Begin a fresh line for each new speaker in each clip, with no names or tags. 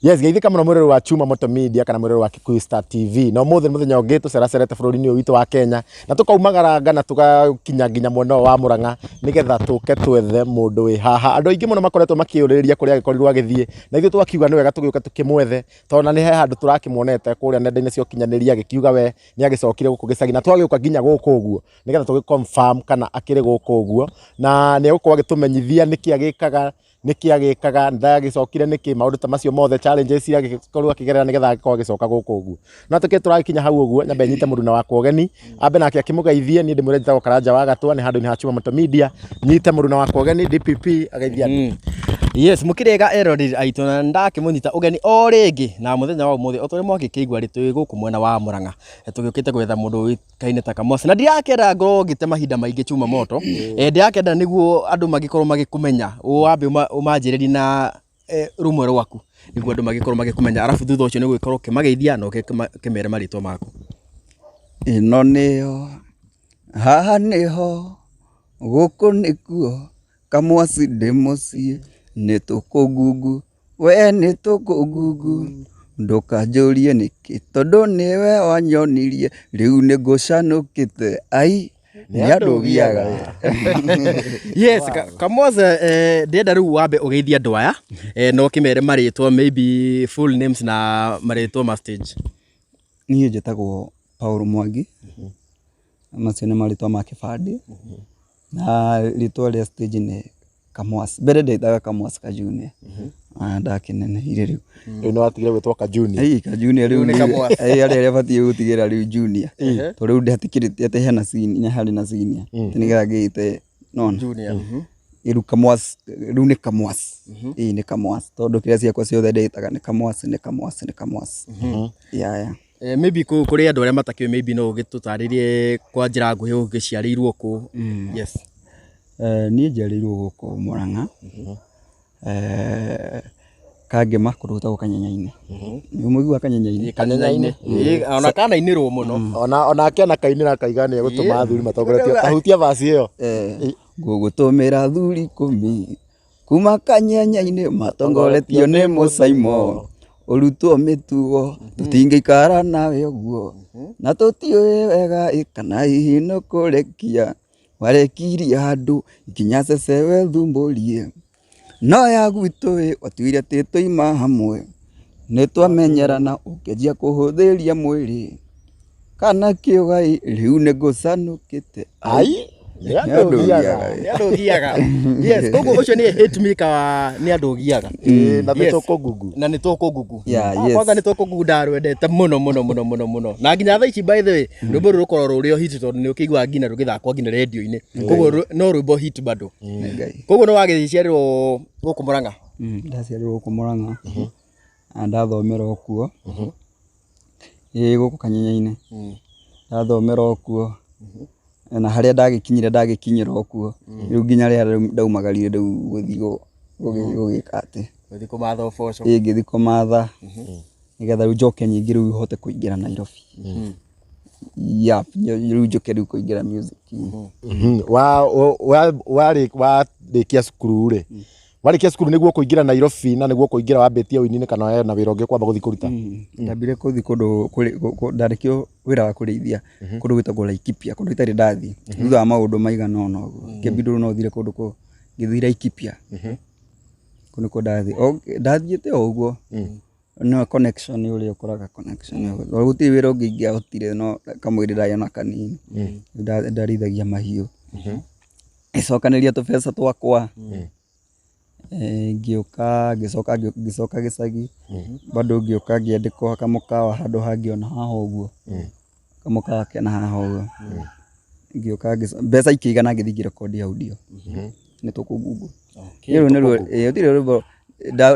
Yes, geithĩka mũno mwĩrori wa Chuma Moto Media kana mwĩrori wa Kikuyu Star TV. Na ũmũthĩ nĩ mũthenya ũngĩ tũceracerete bũrũri-inĩ ũyũ witũ wa Kenya na tũkaumagaranga na tũgakinya nginya mwena ũyũ wa Murang'a nĩgetha tũke twethe mũndũ wĩ haha. Andũ aingĩ mũno makoretwo makĩũrĩrĩria kũrĩa agĩkorirwo agĩthiĩ na ithuĩ twakiuga nĩ wega tũgĩũke tũkĩmwethe tondũ na nĩ he handũ tũrakĩmuonete kũrĩa nenda-inĩ cia ũkinyanĩria agĩkiuga we nĩ agĩcokire gũkũ gĩcagi na twagĩũka nginya gũkũ ũguo nĩgetha tũgĩ confirm kana akĩrĩ gũkũ ũguo na nĩ egũkorwo agĩtũmenyithia nĩkĩ agĩkaga, nĩkĩ agĩkaga, ndagĩcokire nĩkĩ, maũndũ ta macio mothe, challenges iria angĩkorwo akĩgerera nĩgetha agĩkorwo agĩcoka gũkũ ũguo. No tũkĩ tũragĩkinya hau ũguo, nyambe nyite mũruna wakwa ũgeni, ambe nake akĩmũgeithie, niĩ ndĩmwĩre njĩtagwo Karanja wa Gatwa, nĩ handũ-inĩ ha Chuma Moto Media, nyite mũruna wakwa ũgeni, DPP ageithie andũ.
Yes, mũkĩrĩega eroreri aitũ na ndakĩmũnyita ũgeni o rĩngĩ na mũthenya wa ũmũthĩ o ta ũrĩa mwagĩkĩigua rĩ twĩ gũkũ mwena wa Mũrang'a tũgĩũkĩte gwetha mũndũ ũĩkaine ta Kamose na ndirakenda ngorwo ngĩte mahinda maingĩ Chuma Moto. Ndirakenda nĩguo andũ magĩkorwo magĩkũmenya wambe ũmanjĩrĩrie na rũmwe rwaku nĩguo andũ magĩkorwo magĩkũmenya arabu thutha ũcio nĩ ũgũgĩkorwo ũkĩmageithia na ũkĩmere marĩtwa maku.
Ĩno nĩyo, haha nĩho, gũkũ nĩkuo, Kamwasi ndĩ mũciĩ, nĩ tũkũngungu, we nĩ tũkũngungu, ndũkanjũrie nĩkĩ, tondũ nĩwe wanyonirie, rĩu nĩ ngũcanũkĩte, ai, nĩ andũ giaga.
Yes, Kamose, ndĩrenda rĩu wambe ũgeithie andũ aya na ũkĩmere marĩtwa, maybe full names na marĩtwa ma stage.
Niĩ njĩtagwo Paul Mwangi, macio nĩ marĩtwa ma kĩbandĩ, na rĩtwa rĩa stage nĩ Kamwasi. Mbere ndetaga Kamwasi ka Junior, ndakĩnenehire rĩu.
Rĩu nĩ watigire gwĩtwo ka Junior.
Ĩĩ, ka Junior rĩu
Rĩu nĩ Kamwasi.
Ĩĩ, arĩa arĩa batiĩ gũtigĩra rĩu Junior. Tondũ rĩu ndatikĩrĩte atĩ hena senior, harĩ na senior. Atĩ nĩgetha ngĩĩte nona.
Junior.
Rĩu Kamwasi, rĩu nĩ Kamwasi. Ĩĩ nĩ Kamwasi tondũ kĩrĩa ciakwa ciothe ndĩtaga nĩ Kamwasi, nĩ Kamwasi, nĩ Kamwasi. Yeah, yeah.
Maybe kũrĩ andũ arĩa matakĩũĩ maybe no ũgĩtũtarĩrie kwa njĩra nguhĩ ũgĩciarĩirwo kũ. Yes.
Niĩ njiarĩirwo gũkũ Murang'a, Kangema kũndũ gwĩtagwo Kanyenyainĩ. Nĩ mũiguaga Kanyenyainĩ?
Kanyenyainĩ. Ĩĩ, ona kanainĩrwo mũno.
Ona onake anakainĩra akaiga nĩ egũtũma athuri matongoretio. Tahutia verse ĩyo.
Ngũgũtũmĩra athuri 10 kuma Kanyenyainĩ matongoretio nĩ Mũcaimo, ũrutwo mĩtugo tũtingĩikara nawe ũguo, na tũtiũĩ wega ĩ kana hihi nĩ kũrekia warekirie andũ nginya cece wethumbũrie, no ya gwitũ ĩ watuire atĩ tũima hamwe, nĩ twamenyerana ũkĩanjia kũhũthĩria mwĩrĩ, kana kĩũga ĩ rĩu nĩ ngũcanũkĩte.
Ai, nĩ andũ giaga.
Nĩ andũ giaga. Yes, koguo ũcio nĩ hit maker wa nĩ andũ giaga.
Ĩĩ, na nĩ tũkũngungu.
Na nĩ tũkũngungu.
Yeah, yes.
Kwanza nĩ tũkũngungu ndarwendete mũno mũno mũno mũno mũno. Na nginya thaa ici by the way, rwĩmbo rũrũ rũkoragwo rũrĩ o hit tondũ nĩ ũkĩiguaga nginya rũgĩthakwo nginya redio-inĩ. Koguo no rwĩmbo hit bado.
Ngai.
Koguo nĩ wagĩciarĩrwo gũkũ Murang'a?
Ndaciarĩrwo gũkũ Murang'a, na ndathomera o kuo, ĩĩ gũkũ Kanyenyainĩ, ndathomera o kuo, na harĩa ndagĩkinyire ndagĩkinyĩra o kuo, rĩu nginya rĩrĩa rĩu ndaumagarire rĩu gũthiĩ gũgĩka atĩ,
Gũthiĩ kũmatha ũboco.
Ĩĩ ngĩthiĩ kũmatha, nĩgetha rĩu njoke ningĩ rĩu hote kũingĩra Nairobi. Yeah, rĩu njoke rĩu kũingĩra music.
Warĩkia cukuru rĩ, warĩkia cukuru nĩguo kũingĩra Nairobi na nĩguo kũingĩra wambĩtie ũini-inĩ kana hena wĩra ũngĩ kwamba gũthiĩ kũruta?
Ndambire gũthiĩ kũndũ ndarĩkia wĩra wa kũrĩithia kũndũ gwĩtagwo Laikipia kũndũ itarĩ ndathiĩ thutha wa maũndũ maigana ũna ũguo ngĩambindwo no thire kũndũ kũu ngĩthiĩ Laikipia kũu nĩkuo ndathiĩ. Ndathiĩte o ũguo no connection ũrĩa ũkoraga connection tondũ gũtirĩ wĩra ũngĩ ingĩahotire no kamwĩrĩ ndarĩ na kanini ndarĩithagia mahiũ. Ngĩcokanĩria tũbeca twakwa ngĩũka ngĩcoka ngĩcoka gĩcagi bado ngĩũka ngĩandĩkwo kamũkawa handũ hangĩ ona haha ũguo, kamũkawa kena haha ũguo. Ngĩũka mbeca ikĩigana ngĩthiĩ ngĩrekondi audio nĩ tũkũngungu. Rũrũ nĩruo ĩĩ gũtirĩ rwĩmbo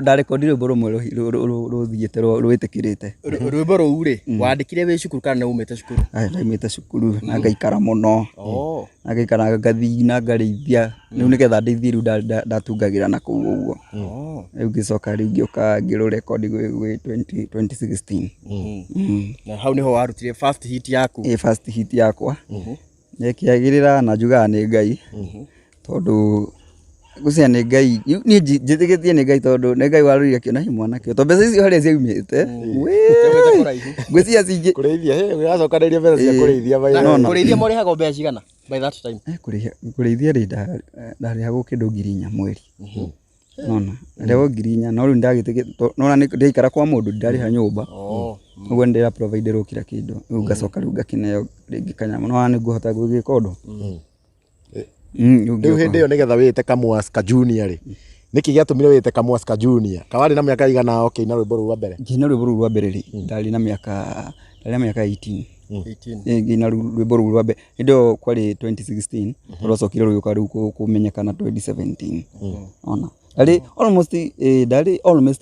ndarekondire rwĩmbo rũmwe rũthiĩte rwĩtĩkĩrĩte.
Rwĩmbo rũu rĩ, wandĩkire wĩ cukuru kana nĩ umĩte cukuru?
Ndaumĩte cukuru na ngaikara mũno, na ngaikara ngathiĩ na ngarĩithia, rĩu nĩgetha ndĩithie rĩu ndatungagĩra na kũu ũguo. Rĩu ngĩcoka rĩu ngĩũka ngĩrũrekondi gwĩ 2016.
Na hau nĩho warutire first hit yaku?
Ĩĩ first hit yakwa. Na ĩkĩagĩrĩra na njugaga nĩ Ngai, tondũ Ngwĩciria nĩ Ngai, niĩ njĩtĩkĩtie nĩ Ngai tondũ nĩ Ngai warorire akĩona he mwanake ũyũ. Tondũ mbeca icio harĩa ciaumĩte,
Ciaumĩte kũraihu.
ngwĩciria cingĩ
Kũrĩithia, hĩ, ũracokanĩrĩria mbeca cia kũrĩithia by the
No,
way.
no.
Kũrĩithia mũrĩhagwo mbeca cigana by that time?
Kũrĩithia rĩ, ndarĩhagwo kĩndũ 4,000 mweri. Nona, ndarĩhagwo 4,000 no rĩu nĩndagĩtĩkĩtie, nona ndĩraikara kwa mũndũ ndirarĩha nyũmba. Ũguo nĩndĩra provide rwo kila kĩndũ. Rĩu ngacoka rĩu ngakĩneo rĩngĩ kanyamũ, nĩwona nĩngũhota gũgĩka ũndũ. Rĩu
Rĩu hĩndĩ ĩyo nĩgetha wĩte Kamwas ka Junior rĩ, nĩkĩ gĩatũmire wĩte Kamwas ka Junior? Kawarĩ na mĩaka ĩigana ũkĩina rwĩmbo rũu rwa mbere?
Ngĩina rwĩmbo rũu rwa mbere rĩ, ndarĩ na mĩaka ndarĩ na mĩaka 18.
18.
Ngĩina rwĩmbo rũu rwa mbere, hĩndĩ ĩyo kwarĩ 2016, rwacokire rũgĩũka rĩu kũmenyekana 2017. Ona ndarĩ almost ndarĩ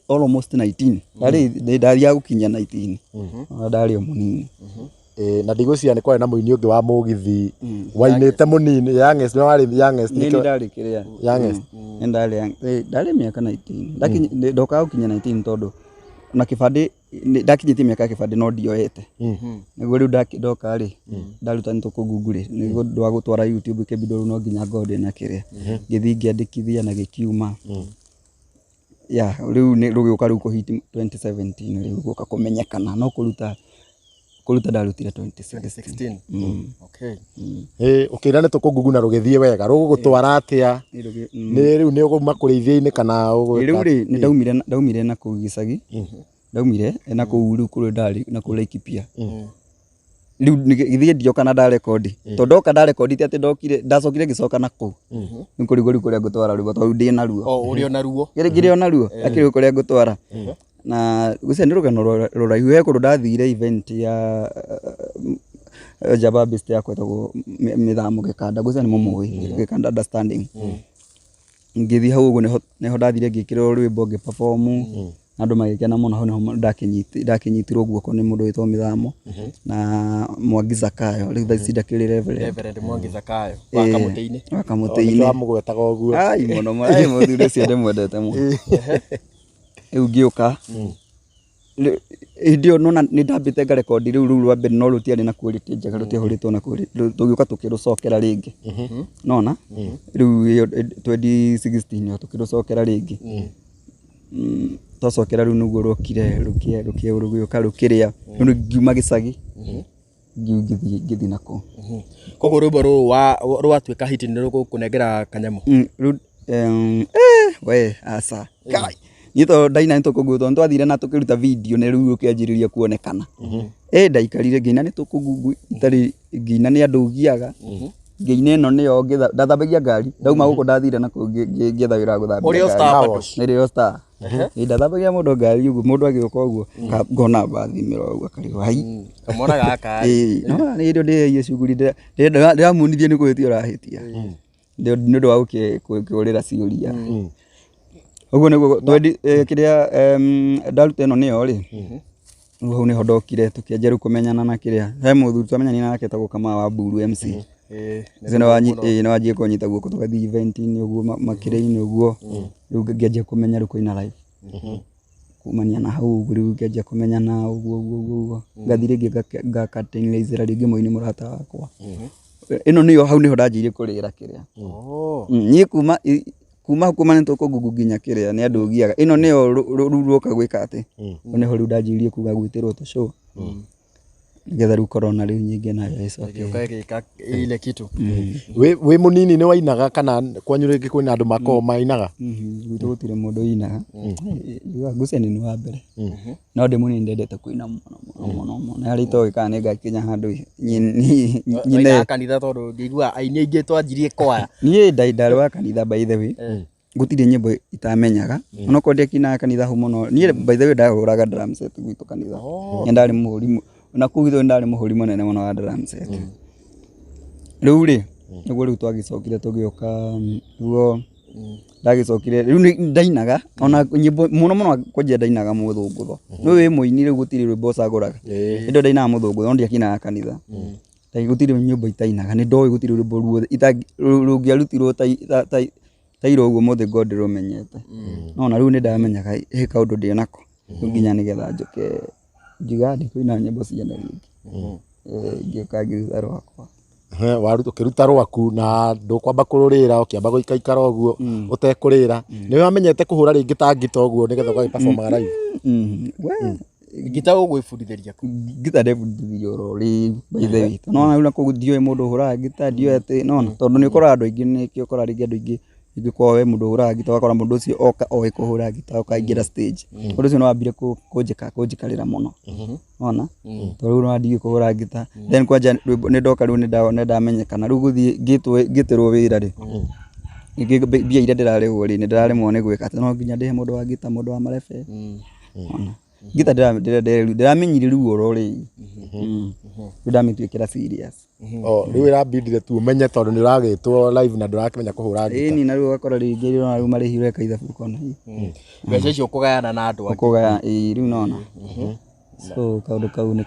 almost 19, ndarĩ ndathiaga gũkinyia 19. Ona ndarĩ o mũnini.
Na ndigwĩciria nĩ kwarĩ na mũini ũngĩ wa mũgithi wainĩte mũnini, youngest, nĩ warĩ youngest,
Nĩ
nĩkĩo-
ndarĩ kĩrĩa.
Youngest.
Nĩ ndarĩ ndarĩ mĩaka 19. Ndokaga gũkinyia 19 tondũ na kĩbandĩ ndakinyĩtie mĩaka ya kĩbandĩ no ndioete. Nĩguo rĩu ndoka rĩ, ndaruta nĩ tũkũngungu rĩ, nĩguo ũndũ wa gũtwara YouTube kĩbindũ rĩu no nginya ngorwo ndĩna kĩrĩa. Ngĩthiĩ ngĩandĩkithia na gĩkiuma. Ya, rĩu nĩ rũgĩũka rĩu kũhit 2017 rĩu gũka kũmenyekana no kũruta kũruta ndarutire 2016.
16. Okay.
Ũkĩina nĩ tũkũngungu na rũgĩthiĩ wega, rũgũgũtwara atĩa? Nĩ rĩu nĩ ũgũma kũrĩithia-inĩ kana ũgwĩka
Rĩu rĩ, nĩ ndaumire na kũu gĩcagi, ndaumire na kũu rĩu kũrĩa ndarĩ na kũu Laikipia. Rĩu githĩ ndioka na ndarekondi, tondũ ndoka ndarekondi ti atĩ ndokire, ndacokire ngĩcoka na kũu. Nĩ kũrigwo rĩu kũrĩa ngũtwara rwĩmbo tondũ ndĩ naruo.
O ũrĩ o naruo.
Ngĩrĩ o naruo, akĩrĩ kũrĩa ngũtwara. Na gũcio nĩ rũgano rũraihu, he kũndũ ndathire event ya Java Beast yakwa ĩtagwo Mĩthamo Gĩkanda, ngwĩciria nĩ mũmũĩ, Gĩkanda Understanding. Ngĩthiĩ hau ũguo nĩho ndathire ngĩkĩrĩrwo rwĩmbo ngĩ perform, na andũ magĩkena mũno, hau nĩho ndakĩnyitirwo guoko nĩ mũndũ wĩtagwo Mĩthamo na Mwangi Zakayo, rĩu thaa ici ndakĩrĩ Reverend.
Reverend Mwangi Zakayo wa Kamũtĩ-inĩ.
Wa Kamũtĩ-inĩ.
Wamũgwetaga ũguo.
Ai mũno mũno, ai mũthuri ũcio ndĩmwendete mũno. Rĩu ngĩũka, hĩndĩ ĩyo nĩwona nĩ ndambĩte ngarekondi rĩu rũu rwa mbere no rũtiarĩ na quality njega, rũtiahũrĩtwo na quality, tũgĩũka tũkĩrũcokera rĩngĩ. Nĩwona? Rĩu ĩyo 2016 ĩyo tũkĩrũcokera rĩngĩ. Twacokera rĩu nĩguo rwokire rũgĩũka rũkĩrĩa, rĩu ngiuma gĩcagi, ngĩthiĩ na kũu.
Koguo rwĩmbo rũrũ rwatuĩka hit nĩ rũgũkũnengera kanyamũ?
Rĩu we aca. Kai. Niĩ tondũ ndaina nĩ tũkũngungu tondũ nĩtwathire na tũkĩruta video na rĩu rũkĩanjĩrĩria kuonekana. Ndaikarire ngĩina nĩ tũkũngungu itarĩ ngĩina nĩ andũ ũgiaga. Ngĩina ĩno nĩyo ndathambagia ngari, ndauma gũkũ ndathire na kũu ngĩetha wĩra wa gũthambia
Ũrĩ o
ngari.
star bado?
Nĩ o star. Ndathambagia mũndũ ngari ũguo, mũndũ agĩũka ũguo, ngona mbathi mĩro ũguo akarigwo hai.
Kamwana gaka.
No nĩ hĩndĩ ĩyo ndĩreire cuguri ndĩramuonithia nĩ kũhĩtia ũrahĩtia. Nĩ ũndũ wa gũkĩũrĩra ciũria. Ũguo nĩguo twendi kĩrĩa ndaruta ĩno nĩyo rĩ, rĩu hau nĩho ndokire tũkĩanjia rĩu kũmenyana na kĩrĩa, he mũthuri twamenyanire nake etagwo Kamau wa Mburu MC. Ũcio nĩwanjie kũnyita guoko tũgathiĩ event-inĩ ũguo makĩria-inĩ ũguo, rĩu ngĩanjia kũmenya rĩu kũina live. Kumania na hau ũguo rĩu ngĩanjia kũmenyana ũguo ũguo ũguo, ngathiĩ rĩngĩ ngakatengenezera rĩngĩ mũini mũrata wakwa. Ĩno nĩyo hau nĩho ndanjirie kũrĩra kĩrĩa. Niĩ kuma kuma nĩ tũkũngungu nginya kĩrĩa nĩ andũ ũgiaga. Ĩno nĩyo rĩu rwoka gwĩka atĩ, hau nĩho rĩu ndanjirie kuga gwĩtĩrwo tũ show. Nĩgetha rĩu corona rĩu nyingĩ nayo ĩcoke.
Ĩgĩũka ĩgĩka ile kitu.
Wĩ mũnini nĩ wainaga kana kwanyu rĩngĩ kwĩna andũ makoragwo mainaga?
Gwitũ gũtirĩ mũndũ ũinaga. Ngwĩciria nĩ niĩ wa mbere. No ndĩ mũnini ndendete kũina mũno mũno mũno. Na harĩa itoĩ kana nĩ ngakinya handũ nyine.
Wainaga kanitha tondũ ngĩigua aini aingĩ twanjirie kwaya.
Niĩ ndarĩ wa kanitha by the way. Gũtirĩ nyĩmbo itamenyaga. Onokorwo ndiakinaga kanitha hau mũno. Niĩ by the way ndahũraga drum set gwitũ kanitha. Nĩ ndarĩ mũhũri na kũu gwitũ nĩ ndarĩ mũhũri mũnene mũno wa drum set. Rĩu rĩ, nĩguo rĩu twagĩcokire tũgĩũka nĩguo ndagĩcokire rĩu nĩ ndainaga ona nyĩmbo mũno mũno kwanjia ndainaga mũthũngũtho. Nĩ wĩ mũini rĩu gũtirĩ rwĩmbo ũcagũraga. Hĩndĩ ĩyo ndainaga mũthũngũtho no ndiakinaga kanitha. Gũtirĩ nyĩmbo itainaga, nĩ ndoĩ gũtirĩ rwĩmbo ruothe rũngĩarutirwo ta ira ũguo mũthĩ ngorwo ndĩrũmenyete. No na rĩu nĩ ndamenyaga he kaũndũ ndĩ nako. Rĩu nginya nĩgetha njoke ngiuga ndikũina nyĩmbo ciene rĩngĩ. Ngĩũka ngĩruta rwakwa.
Waruta ũkĩruta rwaku na ndũkwamba kũrũrĩra, ũkĩamba gũikaikara ũguo ũtekũrĩra. Nĩ wamenyete kũhũra rĩngĩ ta ngita ũguo nĩgetha ũgagĩperformaga live?
We
Ngita ũgwĩbundithĩria kũ?
Ngita ndebundithirie oro rĩu, by the way, tondũ nĩwona rĩu nakũu ndiũĩ mũndũ ũhũraga ngita, ndiũĩ atĩ nĩwona, tondũ nĩ ũkoraga andũ aingĩ nĩkĩo ũkoraga rĩngĩ andũ aingĩ rĩngĩ korwo we mũndũ ũhũraga ngita ũgakora mũndũ ũcio oka oĩ kũhũra ngita oka aingĩra stage, ũndũ ũcio nĩ wambire kũnjikarĩra mũno, nĩwona, tondũ rĩu nĩwona ndiũĩ kũhũra ngita, then kwanja rwĩmbo nĩ ndoka rĩu nĩ ndamenyekana, rĩu gũthiĩ ngĩtĩrwo wĩra rĩ, rĩngĩ mbia iria ndĩrarĩhwo rĩ, nĩ ndĩraremwo nĩ gwĩka atĩ no nginya ndĩhe mũndũ wa ngita, mũndũ wa marebe, nĩwona. Ngita ndĩramenyire rĩu oro rĩu, rĩu ndamĩtuĩkĩra serious.
Oh, rĩu ĩrambindire tu ũmenye tondũ nĩ ũragĩtwo live na ndũrakĩmenya kũhũra ngita.
Ĩni, na rĩu ũgakora rĩngĩ rĩu rĩu marĩhi ũreka ithabu ũkona
Mbeca icio ũkũgayana na andũ angĩ.
Ũkũgaya, ĩĩ, rĩu nona. So kaũndũ kau nĩ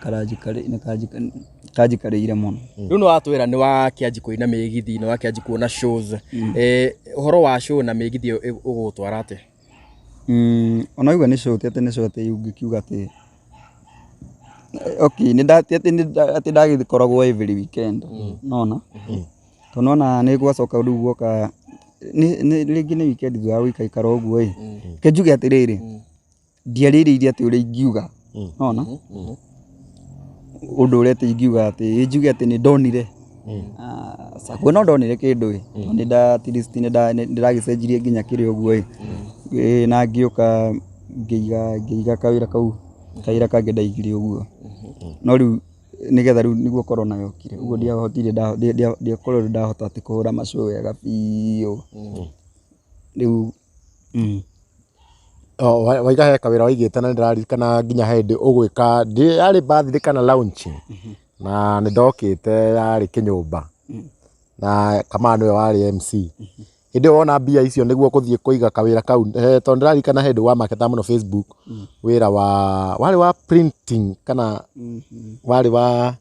kanjikarĩire mũno.
Rĩu nĩ watwĩra nĩ wakĩanji kũina mĩgithi, nĩ wakĩanji kuona shows. Ũhoro wa show na mĩgithi ĩyo ũgũgũtwara atĩa?
Ona uga nĩ show, ti atĩ nĩ show atĩ ũngĩkiuga atĩ okay, nĩ ti atĩ atĩ ndagĩkoragwo every weekend, nona, tondũ nona nĩ gwacoka rĩu guoka nĩ rĩngĩ nĩ weekend thutha wa gũikaikara ũguo ĩ, reke njuge atĩrĩrĩ, ndiarĩrĩirie atĩ ũrĩa ingiuga, nona, ũndũ ũrĩa atĩ ingiuga atĩ njuge atĩ nĩ ndonire. Aca no ndonire kĩndũ ĩ, tondũ nĩ nda at least nĩ ndĩragĩcenjirie nginya kĩrĩa ũguo ĩ, na ngĩũka ngĩiga kawĩra kau, kawĩra kangĩ ndaigire ũguo, no rĩu nĩgetha rĩu nĩguo corona yokire, ũguo ndiahotire, ndiakorirwo ndahota atĩ kũhũra ma show wega biũ, rĩu.
Oh, waiga he kawĩra waigĩte na nĩndĩraririkana nginya hĩndĩ ũgwĩka yarĩ birthday kana launching, na nĩ ndokĩte yarĩ kĩnyũmba na Kamaa nĩwe warĩ MC. Hĩndĩ ĩyo wona mbia icio nĩguo ũgũthiĩ kũiga kawĩra kau, tondũ ndĩraririkana hĩndĩ wamaketaga mũno Facebook, wĩra wa warĩ wa printing kana warĩ wa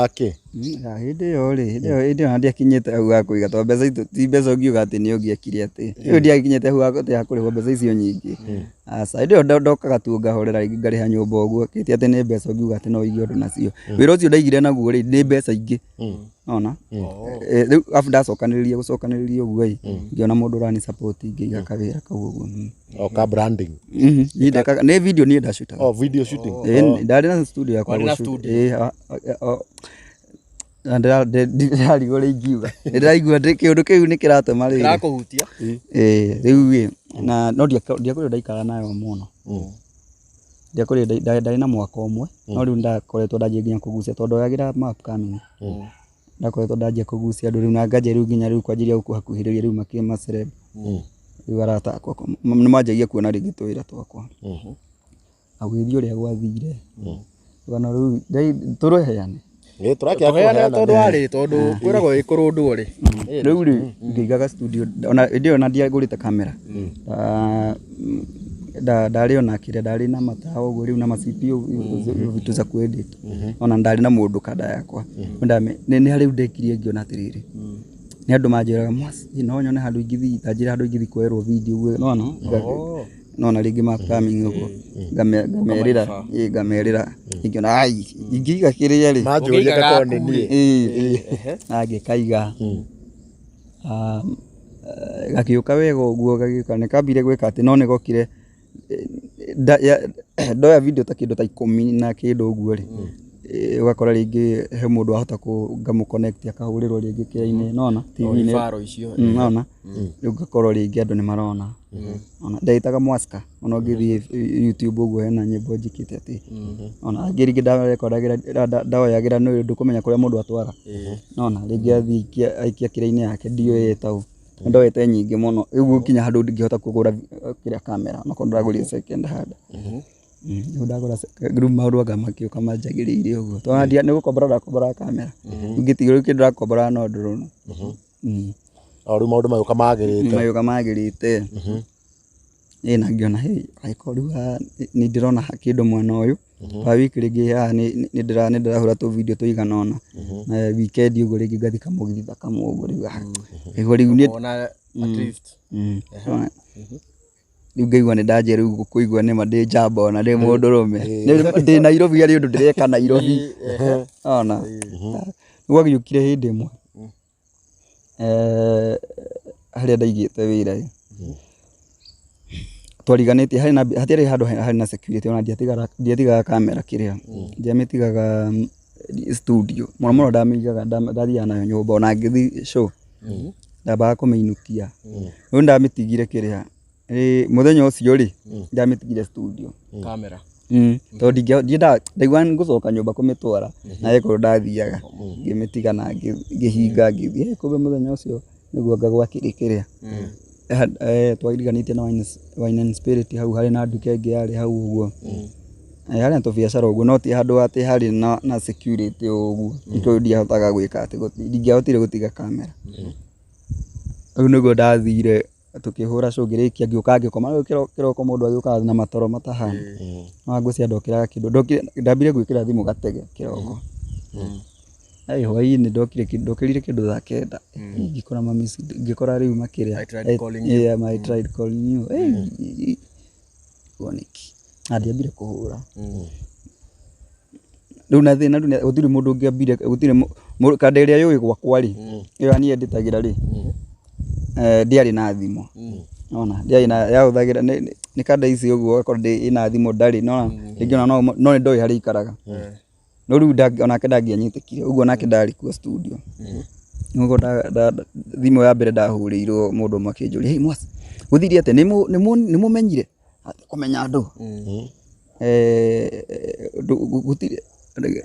kĩ?
Hĩndĩ ĩyo rĩ, hĩndĩ ĩyo ndiakinyĩte hau ha kũiga, tondũ mbeca icio ti mbeca ũngiuga atĩ nĩ ũngĩekire atĩ, rĩu ndiakinyĩte hau atĩ ha kũrĩhwo mbeca icio nyingĩ, aca, hĩndĩ ĩyo ndokaga tu ngahorera rĩngĩ ngarĩha nyũmba ũguo, ti atĩ nĩ mbeca ũngiuga atĩ no ũige ũndũ nacio, wĩra ũcio ndaigire naguo rĩ, nĩ mbeca ingĩ, nĩwona, rĩu arabu ndacokanĩrĩria gũcokanĩrĩria ũguo ĩ, ngĩona mũndũ ũrani support ngĩiga kawĩra kau ũguo.
O ka branding?
Niĩ ndekaga, nĩ video niĩ ndacutaga.
Oh, video shooting.
Ĩĩ, ndarĩ na studio yakwa.
Warĩ na
gũshoot.
studio?
Ĩĩ, na ndĩrarigwo ũrĩa ingiuga, nĩndĩraigua kĩũndũ kĩu nĩ kĩratũma rĩrĩ.
Kĩrakũhutia?
Ĩĩ, rĩu ĩ, na no ndiakorirwo ndaikara nayo mũno, ndiakorirwo ndarĩ na mwaka ũmwe, no rĩu ndakoretwo ndanjia nginya kũgucia tondũ ndoyagĩra ma upcoming, ndakoretwo ndanjia kũgucia andũ rĩu na nganjia rĩu nginya rĩu kwanjĩrĩria gũkuhakuhĩrĩria rĩu ma celeb, rĩu arata akwa nĩ manjagia kuona rĩngĩ tũwĩra twakwa, na gũgĩthiĩ ũrĩa gwathire, rũgano rũu tũrũheane.
Ĩĩ, tũrakĩaga
Tũheane
kũheana.
tondũ warĩ, tondũ kwĩragwo ĩkũrũndwo rĩ.
Rĩu rĩ, ngĩigaga studio, ona hĩndĩ ĩyo ona ndiagũrĩte kamera, ndarĩ ona kĩrĩa, ndarĩ na matawa ũguo rĩu na ma CPU, vitu za kuedit, ona ndarĩ na mũndũ kanda yakwa, nĩ rĩu ndekirie ngĩona atĩrĩrĩ, nĩ andũ manjĩraga Mwas, no nyone handũ ingĩthiĩ, ta njĩra handũ ingĩthiĩ kuoerwo video ũguo, nĩwona, nona rĩngĩ ma upcoming ũguo, ngamerĩra, ĩĩ, ngamerĩra, ingĩona ai, ingĩiga kĩrĩa rĩ,
Manjũria
Ũngĩiga
ngakorwo nĩ
gaku
niĩ.
ĩĩ, na ngĩkaiga, gagĩũka wega ũguo, gagĩũka, nĩ kambire gwĩka atĩ no nĩ gokire, ndoya video ta kĩndũ ta 10 na kĩndũ ũguo rĩ, ũgakora rĩngĩ he mũndũ wahota ngamũ connect akahũrĩrwo rĩngĩ kĩrĩa-inĩ, nĩwona, TV-inĩ,
Referral icio.
Nĩwona, rĩu ngakorwo rĩngĩ andũ nĩ marona, ona ndetaga Mwaska, ona ũngĩthiĩ YouTube ũguo hena nyĩmbo njĩkĩte atĩ, ona angĩ rĩngĩ ndarekondagĩra, ndoyagĩra nĩ ndũkũmenya kũrĩa mũndũ atwara, nĩwona, rĩngĩ athiĩ aikia kĩrĩa-inĩ yake ndiũĩ ĩtagwo, ndoete nyingĩ mũno, rĩu gũkinya handũ ndingĩhota kũgũra kĩrĩa kamera, onakorwo ndĩragũrire second hand, rĩu ndagũra rĩu maũndũ anga makĩũka manjagĩrĩire ũguo, tondũ nĩ gũkombora ndakomboraga kamera, ingĩtigwo rĩu kĩndũ ndĩrakombora no drone.
O rĩu maũndũ magĩũka magĩrĩte.
Magĩũka magĩrĩte. Ĩĩ, na ngĩona hĩ, angĩkorwo rĩu haha nĩ ndĩrona kĩndũ mwena ũyũ, pa wiki rĩngĩ haha nĩ ndĩrahũra tũ video tũigana ũna, na weekend ũguo rĩngĩ ngathiĩ kamũgithi ta kamwe ũguo rĩu, ngaigua rĩu nĩ
Ũkona at least.
Rĩu ngaigua nĩ ndanjia rĩu kũigua nĩma ndĩ njamba ona ndĩ mũndũrũme. Ndĩ Nairobi harĩ ũndũ ndĩreka Nairobi. Ona. Gwagĩũkire hĩndĩ ĩmwe harĩa ndaigĩte wĩra ĩ, twariganĩtie harĩ na hatiarĩ handũ harĩ na security ona ndiatigaga kamera kĩrĩa, ndiamĩtigaga studio, mũno mũno ndamĩigaga ndathiaga nayo nyũmba ona ngĩthiĩ show ndambaga kũmĩinũkia. Rĩu nĩndamĩtigire kĩrĩa, mũthenya ũcio rĩ, ndamĩtigire studio.
Kamera.
Tondũ ndiendaga, ndaiguaga nĩngũcoka nyũmba kũmĩtwara na he kũndũ ndathiaga, ngĩmĩtiga na ngĩhinga ngĩthiĩ, kumbe mũthenya ũcio nĩguo anga gwakĩrĩ kĩrĩa, twariganĩtie na Wine and Spirit hau harĩ na nduka ĩngĩ yarĩ hau ũguo, harĩ na tũbiacara ũguo no ti handũ atĩ harĩ na security ũguo, nĩkĩo ndiahotaga gwĩka atĩ, ndingĩahotire gũtiga kamera. Rĩu nĩguo ndathire tũkĩhũra show ngĩrĩkia ngĩũka ngĩkoma, rĩu kĩroko mũndũ agĩũkaga na matoro matahana, no ngwĩciria ndokĩraga kĩndũ, ndokire ndambire gwĩkĩra thimũ gatege kĩroko, hwainĩ ndokire ndokĩrire kĩndũ thaa kenda, ngĩkora mami ngĩkora rĩu makĩrĩa,
I tried calling you.
Yeah, I tried calling you. Nĩkĩ? Na ndiambire kũhũra. Rĩu na thĩna rĩu gũtirĩ mũndũ ũngĩambire gũtirĩ kanda ĩrĩa yũĩ gwakwa rĩ, ĩyo niĩ ndĩtagĩra rĩ, ndĩarĩ na thimũ. Nĩwona ndĩarĩ na yahũthagĩra nĩ kanda ici ũguo ũgakora ĩna thimũ ndarĩ nĩwona rĩngĩ ona no nĩndoĩ harĩa aikaraga. No rĩu onake ndangĩanyitĩkire ũguo onake ndarĩ kuo studio. Nĩguo thimũ ya mbere ndahũrĩirwo mũndũ ũmwe akĩnjũria, hey Mwas, gũthire atĩa nĩmũmenyire? Kũmenya andũ? Gũtirĩ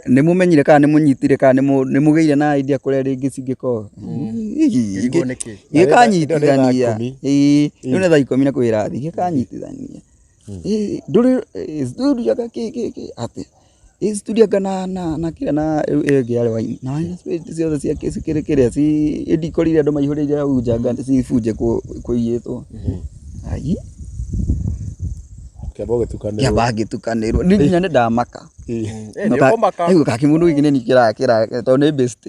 nĩmũmenyire kana nĩmũnyitire kana nĩmũgĩire na idea kũrĩa rĩngĩ cingĩkorwo?
Kĩrigwo nĩkĩ?
Gĩkanyitithania, ĩĩ rĩu nĩ thaa ikũmi na kwĩ irathi, gĩkanyitithania. Ndũrĩ studio anga kĩ kĩ kĩ atĩ ĩ studio anga na kĩrĩa na ĩyo ĩngĩ yarĩ wine na wine spirit ciothe cikĩrĩ kĩrĩa ci ndikorire andũ maihũrĩire hau nja anga cibunje kũiyĩtwo. Ai
Kĩamba ũgĩtukanĩrwo.
Kĩamba ngĩtukanĩrwo niĩ nginya nĩ ndamaka.
Nĩ ũkũmaka.
Rĩu ka kĩmũndũ gĩkĩ nĩ kĩra tondũ nĩ best.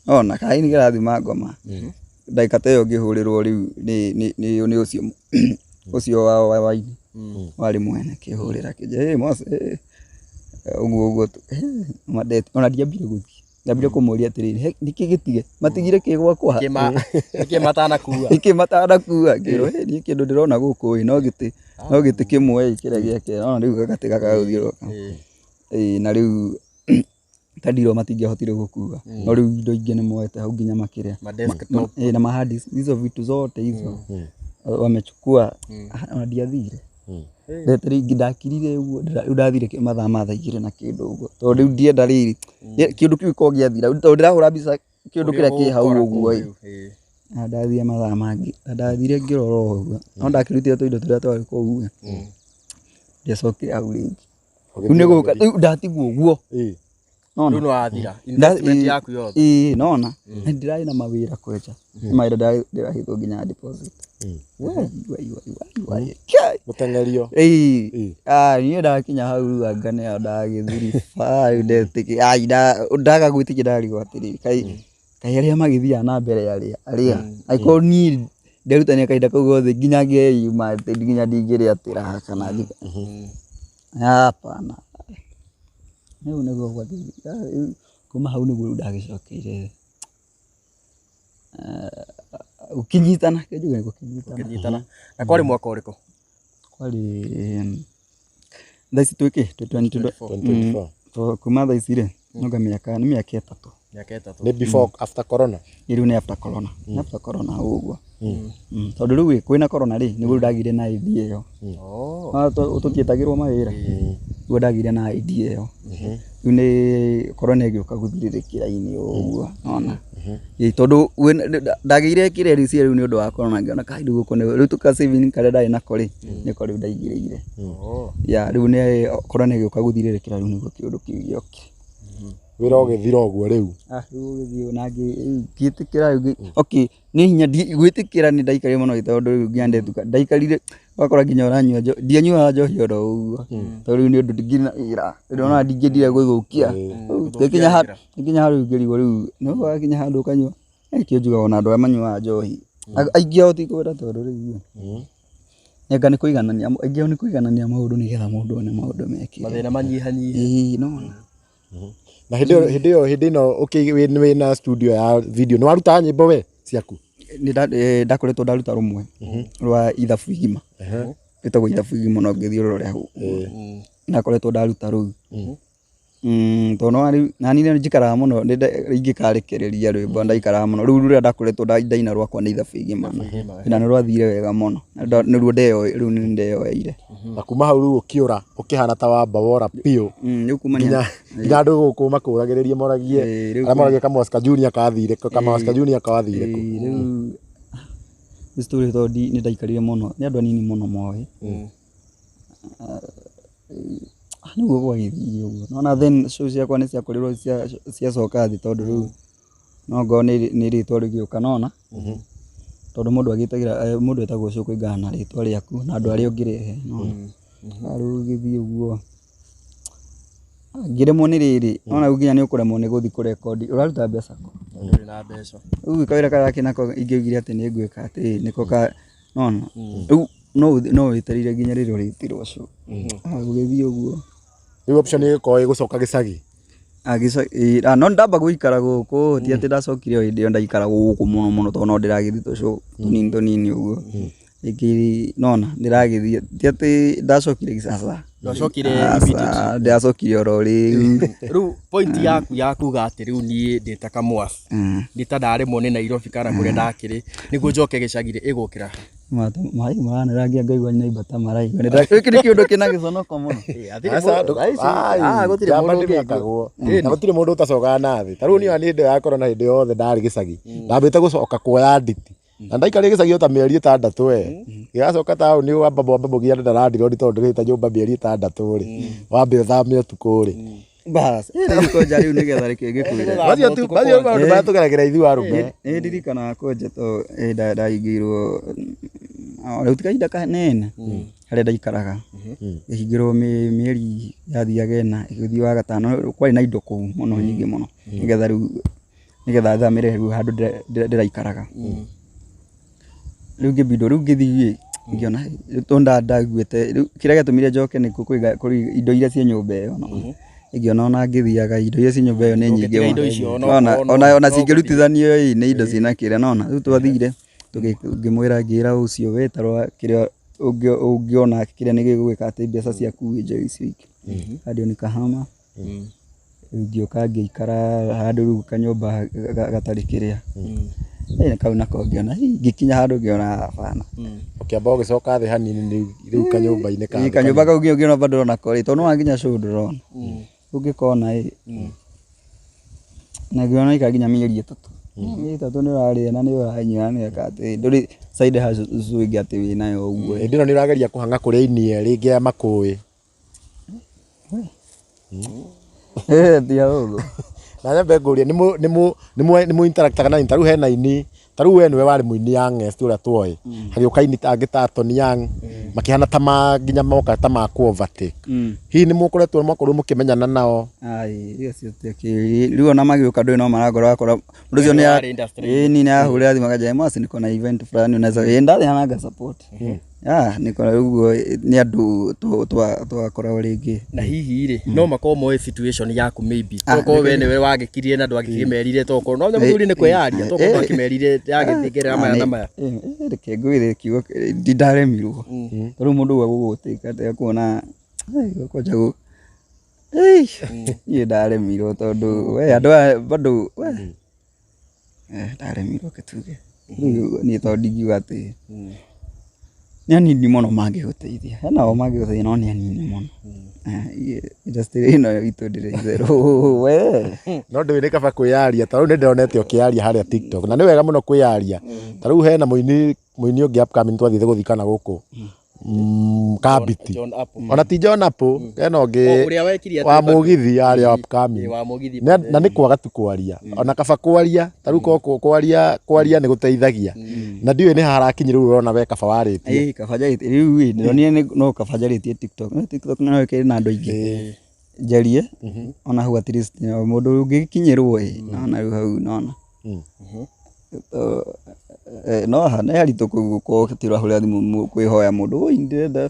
Ona kaĩ nĩ kĩrathima ngoma. Ndagĩka ta ĩyo ngĩhũrĩrwo rĩu nĩ ũcio ũcio wa waini warĩ mwene akĩhũrĩra akĩnjĩra hey Mose ũguo ũguo ona ndiambire gũthiĩ ndambire kũmũria atĩrĩrĩ nĩkĩ gĩtige matigire kĩ gwakwa
Nĩkĩ matanakua?
Nĩkĩ matanakua? Ngĩrwo hĩ niĩ kĩndũ ndĩrona gũkũ ĩ no gĩtĩ no gĩtĩ kĩmwe ĩ kĩrĩa gĩake no rĩu gagatĩ gaka gagũthiũrũrũka. Ĩĩ na rĩu ta ndiro matingĩahotire gũkua no rĩu indo ingĩ nĩ moete hau nginya makĩrĩa
Ma desktop.
Na ma hard disk hizo vitu zote hizo wamechukua. Ona ndiathire ndetereire ndakirire ũguo rĩu ndathire mathaa ma thaa igĩrĩ na kĩndũ ũguo tondũ rĩu ndienda rĩrĩ kĩndũ kĩu gĩkorwo gĩathira tondũ ndĩrahũra mbica kĩndũ kĩrĩa kĩ hau ũguo ĩ. Na ndathire mathaa mangĩ na ndathire ngĩrora ũguo no ndakĩrutire tũindo tũrĩa twarĩ kũu ĩ ndiacokire hau rĩngĩ. Rĩu nĩ gũka rĩu ndatigwo ũguo. Nona
Rĩu nĩ wathira investment yaku yothe.
Ĩĩ nona na ndĩrarĩ na mawĩra kwenja mawĩra ndĩrahithwo nginya deposit. Wai wai wai wai wai. Kai.
Gũteng'erio.
Ĩĩ niĩ ndakinya hau rĩu anga nĩyo ndagĩthiriba rĩu ndetĩkia ai ndaga gwĩtĩkia ndarigwo atĩrĩrĩ kaĩ kaĩ arĩa magĩthiaga na mbere arĩa arĩa angĩkorwo niĩ nderutanĩria kahinda kau gothe nginya ngeyuma atĩ nginya ndingĩrĩa atĩ raha kana njika hapana. Rĩu nĩguo gwathire rĩu kuma hau nĩguo rĩu ndagĩcokeire gũkĩnyitana reke njuge gũkĩnyitana.
Gũkĩnyitana. Na kwarĩ mwaka ũrĩkũ?
Kwarĩ thaa ici twĩ kĩ? Twĩ
2024.
Kuma thaa ici rĩ, nonga mĩaka nĩ mĩaka ĩtatũ.
Mĩaka ĩtatũ.
Nĩ before after corona?
Ĩ rĩu nĩ after corona, nĩ after corona ũguo. Tondũ rĩu ĩ, kwĩna corona rĩ, nĩguo rĩu ndagĩire na idea ĩyo. Tũtietagĩrwo mawĩra, nĩguo ndagĩire na idea ĩyo. Rĩu nĩ corona ĩgĩũka gũthirĩrĩkĩra-inĩ ũguo, nĩwona. Ĩ tondũ ndagĩire kĩrĩa rĩu nĩ ũndũ wa corona ngĩona kai rĩu gũkũ nĩ rĩu tũ saving karĩa ndarĩ nako rĩ, nĩko rĩu ndaigĩrĩire. Yeah, rĩu nĩ corona ĩgĩũka gũthirĩrĩkĩra rĩu nĩguo kĩũndũ kĩu gĩokire.
Wĩra ũgĩthira ũguo rĩu.
Ah, rĩu ũgĩthiĩ na ngĩtĩkĩra rĩu okay nĩ hinya gwĩtĩkĩra nĩ ndaikarire mũno tondũ rĩu nginya ndetuka ndaikarire ũgakora nginya ũranyua njohi ndianyuaga njohi oro ũguo tondũ rĩu nĩ ũndũ ndingĩrĩ na wĩra ndĩrona ndingĩendire gũthũkia. Ngĩkinya handũ ngĩkinya handũ ngĩrigwo rĩu nĩ ũgakinya handũ ũkanyua nĩkĩo njugaga ona andũ arĩa manyuaga njohi aingĩ ao ti kwenda tondũ rĩu nĩ Anga nĩ kũiganania, aingĩ ao nĩ kũiganania maũndũ nĩgetha mũndũ one maũndũ mekĩre.
Mathĩna manyihanyihe.
Ĩĩ nĩwona.
Na hĩndĩ ĩyo hĩndĩ ĩyo hĩndĩ ĩno wĩna studio ya video nĩ warutaga nyĩmbo we ciaku?
Nĩ ndakoretwo ndaruta rũmwe rwa ithabu igima. Rwĩtagwo ithabu igima no ũngĩthiĩ ũrore hau. Ndakoretwo ndaruta rũu. Tondũ nĩwona rĩu nani nĩ njikaraga mũno ingĩkarekereria rwĩmbo ndaikaraga mũno. Rĩu rũrĩa ndakoretwo ndaina rwakwa nĩ ithabu igima na nĩ rwathire wega mũno. Nĩruo rĩu nĩ ndeyoeire.
Na kuma hau rĩu ũkĩũra ũkĩhana ta wamba wora biũ.
Rĩu kumania
Nginya andũ gũkũ makũragĩrĩrie moragie arĩa moragie Kamwaska Junior kathire kũ, Kamwaska Junior kathire kũ.
Rĩu nĩ story tondũ nĩ ndaikarire mũno, nĩ andũ anini mũno moĩ. Nĩguo gwagĩthire ũguo. Nĩwona then show ciakwa nĩ ciakorirwo ciacoka thĩ tondũ rĩu no ngorwo nĩ rĩtwa rĩgĩũka nĩwona. Tondũ mũndũ agĩtagĩra mũndũ etagwo show kũringana na rĩtwa rĩaku na andũ arĩa ũngĩrehe nĩwona. Rĩu gũgĩthiĩ ũguo, ngĩremwo nĩ rĩrĩ, nĩwona rĩu nginya nĩ ũkũremwo nĩ gũthiĩ kũrekondi, ũraruta mbeca kũ?
Ndũrĩ na mbeca.
Rĩu kawĩra karĩa ndakĩrĩ nako ingĩaugire atĩ nĩ ngwĩka atĩ nĩko ka nĩwona. Rĩu no wetereire nginya rĩrĩa ũrĩtirwo show. Gũgĩthiĩ ũguo.
Rĩu option ĩgĩkorwo ĩgũcoka gĩcagi?
No ndamba gũikara gũkũ, ti atĩ ndacokire o hĩndĩ ĩyo ndaikara gũkũ mũno mũno tondũ no ndĩragĩthiĩ tũ show tũnini tũnini ũguo. Rĩngĩ nĩwona ndĩragĩthiĩ, ti atĩ ndacokire aca.
Ndwacokire
Aca,
immediately.
ndacokire oro rĩu.
Rĩu point yaku ya kuga atĩ rĩu niĩ ndĩ ta Kamwas, ndĩ ta ndaremwo nĩ Nairobi kana kũrĩa ndakĩrĩ, nĩguo njoke gĩcagi rĩ, ĩgũkĩra ha?
Maĩ maranĩrangia ngaigua neighbour ta maraigua. Gĩkĩ nĩ kĩũndũ kĩna gĩconoko mũno.
Aca, ai,
Gũtirĩ
njamba
mũndũ ũngĩigua.
ndĩmĩakagwo. Na gũtirĩ mũndũ ũtacokaga na thĩ. Ta rĩu niĩ hĩndĩ ya corona hĩndĩ yothe ndarĩ gĩcagi, ndambĩte gũcoka kuoya nditi. Na ndaikarire gĩcagi o ta mĩeri ĩtandatũ we. Gĩgacoka taũni wamba mwambe mũgiane na landlord tondũ ndũrĩhĩte nyũmba mĩeri ĩtandatũ rĩ. Wambe ũthame ũtukũ rĩ.
Bas, rĩu kwanja rĩu nĩgetha reke ngĩkwĩre.
Macio tu macio maũndũ marĩa tũgeragĩra ithuĩ arũme.
Nĩ ndirikanaga kwanja to ndahingĩirwo rĩu ti kahinda kanene harĩa ndaikaraga. Ngĩhingĩrwo mĩeri yathiaga ĩna ĩgĩthiĩ wa gatano, kwarĩ na indo kũu mũno nyingĩ mũno. Nĩgetha rĩu nĩgetha thamĩre rĩu handũ ndĩraikaraga. Rĩu ngĩbindwo rĩu ngĩthiĩ ngĩona tondũ ndaiguĩte rĩu kĩrĩa gĩatũmire njoke nĩ kũiga indo iria ciĩ nyũmba ĩyo nĩwona. Ngĩona ona ngĩthiaga indo iria ciĩ nyũmba ĩyo nĩ nyingĩ
Ũngĩtiga indo
mũno.
icio no
Nĩwona,
ũkorwo
ona
no
cingĩrutithanio ĩ nĩ indo ciĩna kĩrĩa nĩwona. Rĩu twathire ngĩmwĩra ngĩra ũcio we ta rora kĩrĩa ũngĩona kĩrĩa nĩ gĩgwĩka atĩ mbeca ciaku wĩnje icio ingĩ. Hadi nikahama Rĩu ngĩũka ngĩikara handũ rĩu kanyũmba gatarĩ kĩrĩa. Kau nako ngĩona hii, ngĩkinya handũ ngĩona hapana.
Ũkĩamba ũgĩcoka thĩ hanini rĩu kanyũmba-inĩ ka
Ĩĩ kanyũmba kau ngĩona bado nako rĩ, tondũ nĩwona nginya cũũ ndũrona. Ũngĩkona ĩ, na ngĩona aikara nginya mĩeri ĩtatũ. Mĩeri ĩtatũ nĩ ũrarĩa na nĩ ũranyua na nĩ ũreka atĩ, ndũrĩ side hustle ĩngĩ atĩ wĩnayo ũguo.
Hĩndĩ ĩno nĩ ũrageria kũhang'a kũrĩa aini erĩ ngĩa makũĩ.
Ti ahũthũ.
Na nyambe ngũrie nĩ mũ interactaga na aini ta rĩu hena aini ta rĩu we nĩwe warĩ mũini youngest ũrĩa twoĩ hagĩũka aini angĩ ta Tony Young makĩhana ta ma nginya moka ta ma kũ overtake. Hihi nĩ mũkoretwo mwakorirwo mũkĩmenyana nao?
Ai, acio ti akĩ rĩu ona magĩũka ndũĩ no marangora wakora mũndũ ũcio nĩ
Warĩ industry.
ĩni nĩ ahũrĩra thimũ akanjĩra Mwasi niko na event fulani unaweza ĩ ndathiĩ na nga support. Ah, niko ũguo nĩ andũ twakoragwo rĩngĩ.
Na hihi rĩ, no makorwo moĩ situation yaku maybe. Tokorwo we nĩwe wagĩkirie na ndwakĩmerire tokorwo no mũthuri nĩ kwĩyaria tokorwo ndwakĩmerire yagĩthiĩ ngerera maya na maya.
Reke ngwĩre kiugo ndindaremirwo. Tondũ mũndũ ũguo agũgũtĩka atĩ akuona kwanja niĩ ndaremirwo tondũ we andũ aya bado we ndaremirwo reke tuge. Rĩu niĩ tondũ ndingiuga atĩ nĩ anini mũno mangĩgũteithia. Hena o mangĩgũteithia no nĩ anini mũno. Industry ĩno itũ ndĩrĩ itherũ we.
No ndũĩ nĩ kaba kwĩyaria ta rĩu nĩ ndĩronete ũkĩyaria harĩa TikTok na nĩ wega mũno kwĩyaria. Ta rĩu hena mũini mũini ũngĩ upcoming twathiĩte gũthikana gũkũ Kabiti.
John Apple.
Ona ti John Apple, hena ũngĩ
Ũrĩa wekire atĩ
wa
bado.
mũgithi arĩa upcoming.
Ĩ, wa mũgithi.
Na nĩ kwaga tu kwaria. Ona kaba kwaria, ta rĩu korwo kwaria kwaria nĩ gũteithagia. Na ndiũĩ nĩ harakinyire rĩu ũrona we kaba warĩtie.
Ĩ kaba njarĩtie rĩu ĩ ndĩronire no kaba njarĩtie TikTok. No TikTok no ĩkĩrĩ na andũ aingĩ. Njarie ona hau at least mũndũ ũngĩkinyĩrwo ĩ nona rĩu hau nona. No haha nĩ haritũ gũkorwo atĩ ũrahũrĩra thimũ kwĩhoya mũndũ, "Ũi ndĩrenda,"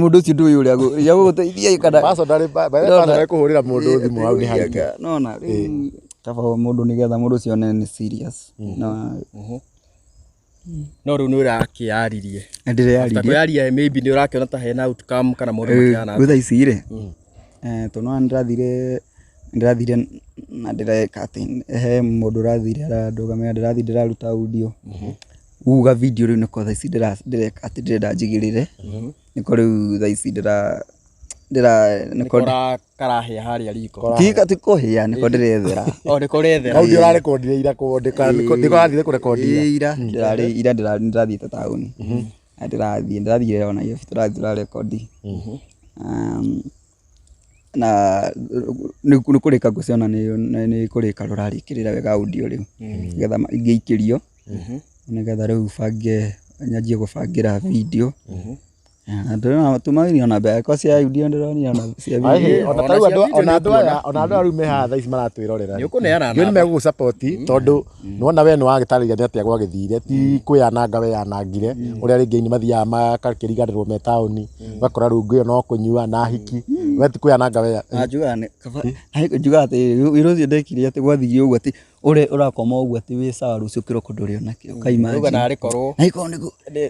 mũndũ ũcio ndũĩ ũrĩa egũgũteithia kana
Personally, by the way, personally kũhũrĩra mũndũ thimũ hau nĩ haritũ.
Nona rĩu kaba mũndũ nĩgetha mũndũ ũcio one nĩ serious. No
No rĩu nĩ ũrakĩaririe.
Ndĩreyaririe.
After kwĩyaria maybe nĩ ũrakĩona ta hena outcome kana maũndũ makĩhana
Rĩu thaa ici rĩ, tondũ nĩwona nĩndĩrathire nĩndĩrathire na ndĩreka atĩ he mũndũ ũrathire arandũgamĩrĩra ndĩrathiĩ ndĩraruta audio. Uga video rĩu nĩko thaa ici ndĩreka atĩ ndĩrenda njigĩrĩre, nĩko rĩu thaa ici ndĩra ndĩra
nĩko karahĩa harĩa riko.
Ti kũhĩa nĩko ndĩrethera.
O nĩko ũrethera.
Kau ndio ũrarekondire ira ndiko wathire kũrekondi ira.
Ira ndĩrarĩ ira ndĩrathiĩte taũni. Na ndĩrathiĩ ndĩrathire o Nairobi tũrathiĩ tũrarekondi. Na nĩ kũrĩka ngũciona nĩ kũrĩka rũrarĩkĩrĩra wega audio rĩu nĩgetha ingĩikĩrio nĩgetha rĩu bange nyanjie gũbangĩra video. Na ndĩrona tũmagĩria ona mbeca cia audio ndĩronire ona cia video.
Ona tarĩu andũ ona andũ aya ona andũ aya rĩu me haha thaa ici maratwĩrorera.
Nĩ ũkũneana
Nĩ megũgũ support tondũ nĩwona we nĩwagĩtarĩria nĩ atĩa gwagĩthire ti kwĩyananga weyanangire ũrĩa rĩngĩ aini mathiaga makakĩriganĩrwo me taũni ũgakora rungu ĩyo no kũnyua na hiki we ti kwĩyananga we
Na njugaga nĩ kaba njugaga atĩ wĩra ũcio ndekire atĩ gwathire ũguo atĩ ũrĩa ũrakoma ũguo atĩ wĩ sawa rũciũ kĩroko ndũrĩ onakĩo ũka
Uga narĩ korwo
na ikorwo nĩguo
nĩ-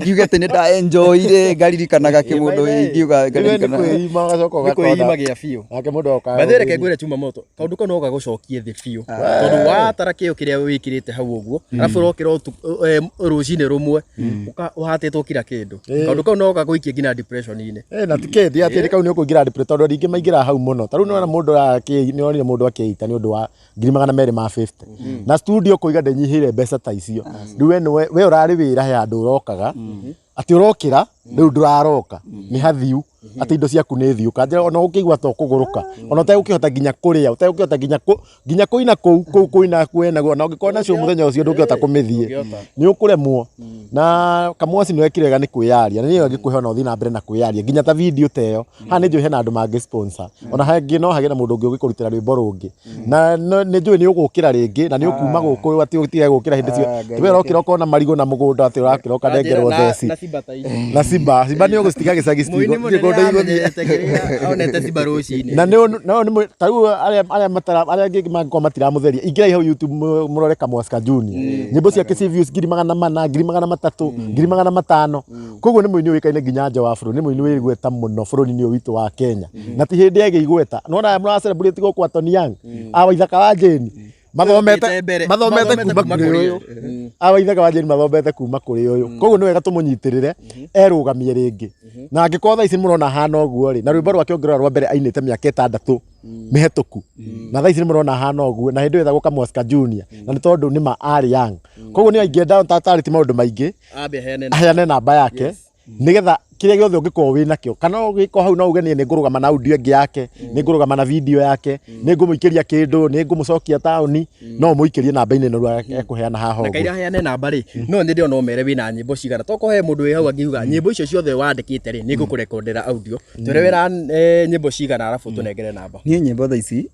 ngiuge atĩ nĩ ndaenjoyire ngaririkanaga kĩmũndũ ingiuga
Rĩu we nĩ
ngaririkana
kwĩima ũgacoka
nĩ kwĩima
ũgakona
gĩa biũ.
nake mũndũ oka
By the way, reke ngwĩre chuma moto kaũndũ kau no gagũcokie thĩ biũ tondũ watara kĩo kĩrĩa wĩkĩrĩte hau ũguo arabu ũrokĩra rũcinĩ rũmwe ũhatĩtwo kira kĩndũ kaũndũ kau no gagũikie nginya depression-inĩ.
Na ti kĩndi atĩ kau nĩ ũkũingĩra depression tondũ andũ aingĩ maingĩraga hau mũno. Ta rĩu nĩwona mũndũ nĩwonire mũndũ akĩita nĩ ũndũ wa ngiri magana merĩ ma 50 na studio kũiga ndĩnyihĩire mbeca ta icio. Rĩu we nĩwe we ũrarĩ wĩra he handũ ũrokaga atĩ ũrokĩra rĩu ndũraroka nĩ hathiu atĩ indo ciaku nĩ thiu kanjĩra ona ũkĩigua ta ũkũgũrũka ona ũtegũkĩhota nginya kũrĩa ũtegũkĩhota nginya nginya kũina kũu kũu kũina kwenaguo ona ũngĩkorwo nacio mũthenya ũcio ndũngĩhota kũmĩthiĩ nĩ ũkũremwo. Na Kamwasi nĩ wekire wega nĩ kwĩyaria na niĩ ngĩkũhe ona ũthiĩ na mbere na kwĩyaria nginya ta video ta ĩyo haha nĩ njũĩ hena andũ mangĩ sponsor ona hangĩ no hagĩe na mũndũ ũngĩ ũngĩkũrutĩra rwĩmbo rũngĩ na nĩ njũĩ nĩ ũgũkĩra rĩngĩ na nĩ ũkuma gũkũ atĩ ũtige gũkĩra hĩndĩ ciothe we ũrokĩra ũkona marigũ na mũgũnda atĩ ũrakĩra ũkanengerwo theci
Na simba ta ici.
Na simba simba nĩ ũgũcitiga gĩcagi
Mũini mũnene
kũndũ igũthiĩ
amenyerete kĩrĩa onete simba rũcinĩ.
Na nĩ no nĩ ta rĩu arĩa arĩa matara arĩa angĩ mangĩkorwo matiramũtheria ingĩrai hau YouTube mũrore Kamwasi Junior nyĩmbo ciake ci views 400,000 300,000 500,000. Koguo nĩ mũini ũĩkaine nginya nja wa bũrũri nĩ mũini wĩ igweta mũno bũrũri-inĩ ũyũ witũ wa Kenya na ti hĩndĩ egĩ igweta nĩwona aya mũra celebrate gũkũ Atoni Young a Waithaka wa Jane mathomete
Ũkĩte mbere.
Mathomete
Mathomete
kuma
kuma
kũrĩ
kũrĩ
ũyũ a Waithaka wa Jane mathomete kuma kũrĩ ũyũ. Koguo nĩ wega tũmũnyitĩrĩre erũgamie rĩngĩ na angĩkorwo thaa ici mũrona ahana ũguo rĩ na rwĩmbo rwake ũngĩrora rwa mbere ainĩte mĩaka 6 mĩhetũku na thaa ici nĩ mũrona ahana ũguo na hĩndĩ ĩyo etagwo Kamwasi Junior na nĩ tondũ nĩma arĩ young. Koguo nĩ ingĩenda tatarĩti maũndũ maingĩ
Ambe aheane
aheane namba yake nĩgetha kĩrĩa gĩothe ũngĩkorwo wĩ nakĩo kana ũgĩkorwo hau no uge niĩ nĩ ngũrũgama na audio ĩngĩ yake nĩ ngũrũgama na video yake nĩ ngũmũikĩria kĩndũ nĩ ngũmũcokia taũni no ũmũikĩrie namba-inĩ ĩno rĩu ekũheana haha
Na
ũguo.
kaira heane namba rĩ no nyende ona ũmere wĩna nyĩmbo cigana tokorwo he mũndũ wĩ hau angiuga nyĩmbo icio ciothe wandĩkĩte rĩ nĩ ngũkũrekondera audio twĩre wĩra nyĩmbo cigana arabu tũnengere namba.
Niĩ nyĩmbo thaa ici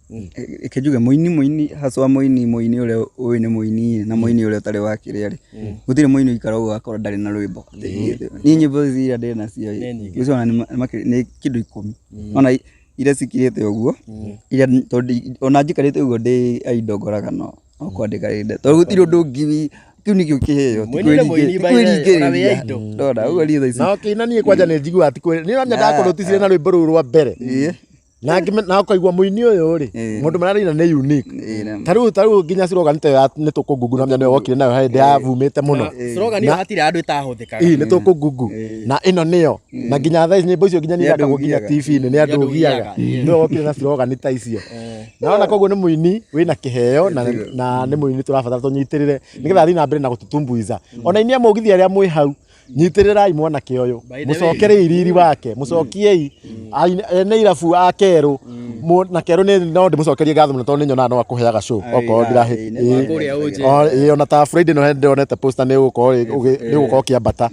reke njuge mũini mũini haswa mũini mũini ũrĩa ũĩ nĩ mũini na mũini ũrĩa ũtarĩ wa kĩrĩa rĩ gũtirĩ mũini ũikara ũguo agakorwo ndarĩ na rwĩmbo. Niĩ nyĩmbo ici iria ndĩ nacio rĩ ũcio ona nĩ kĩndũ 10 ona iria cikirĩte ũguo iria tondũ ona njikarĩte ũguo ndĩ idle ngoraga no kwandĩka rĩngĩ tondũ gũtirĩ ũndũ ũngĩ kĩu nĩkĩo kĩheo ti
Mũini nĩ mũini by the way, ona wĩ
kwĩringĩrĩria
idle.
ndona ũguo niĩ thaa ici
Na ũkĩina niĩ kwanja nĩ njiguaga ti kwĩ nĩ ũramenya ndakũrũticirie na rwĩmbo rũu rwa mbere na na ũkaigua mũini ũyũ rĩ mũndũ mararina nĩ unique ta rĩu nginya slogan ta ĩyo ya nĩ tũkũngungu na nĩyo wokire nayo hĩndĩ yavumĩte mũno.
Slogan ĩyo hatirĩ handũ ĩtahũthĩkaga.
Ii nĩ tũkũngungu na ĩno nĩyo na nginya thaa ici nyĩmbo icio nginya nĩ ithakagwo nginya TV-inĩ nĩ andũ ũgiaga nĩwe wokire na slogan ta icio naona koguo nĩ mũini wĩna kĩheo na nĩ mũini tũrabatara tũnyitĩrĩre nĩgetha athiĩ na mbere na gũtũtumbuiza ona inia mũgithi arĩa mwĩ hau Nyitĩrĩrai mwanake ũyũ,
By the way.
mũcokerei riri wake, mũcokiei ene irabu a Kerũ. Na Kerũ nĩ no ndĩmũcokerie ngatho mũno tondũ nĩ nyonaga no akũheaga show okorwo ndirahĩ.
Ĩĩ,
Kũrĩa ũnjĩ.
Ĩĩ, ona ta Friday no ndĩronete poster nĩ ũgũkorwo nĩ ũgũkorwo ũkĩambata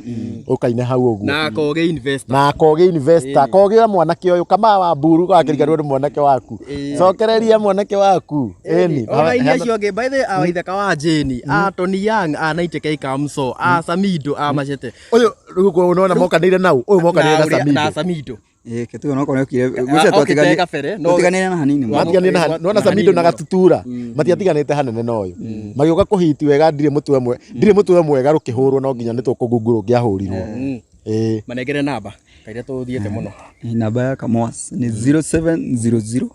ũkaine hau ũguo.
Na koge investor.
Na koge investor, koge mwanake ũyũ kama wa mburu wakĩriganĩrwo nĩ mwanake waku, cokereria mwanake waku, ĩni.
Ona iria acio angĩ, by the way, a Waithaka wa Jane, a Tony Young, a 90K Kamso, a Samido, a Machete.
Ũyũ rĩu ũnona mokanĩire nau, ũyũ mokanĩire na
na
Samido.
Samido.
Ĩĩ, kĩtugo no korwo nĩokire
Ah,
gwĩcia
okĩte
twatiganire
kabere, no-
twatiganire na hanini mũno.
Matiganire na nona
Na
Samido
hanini
na
mũno.
Gatutura matiatiganĩte hanene na ũyũ magĩũka kũhiti wega, ndirĩ mũtwe mwe, ndirĩ mũtwe mwega rũkĩhũrwo, no nginya nĩ tũkũgungu rũngĩahũrirwo, ĩĩ.
Manengere namba kaira tũthiĩte mũno.
Ĩĩ, namba ya Kamwas nĩ 0700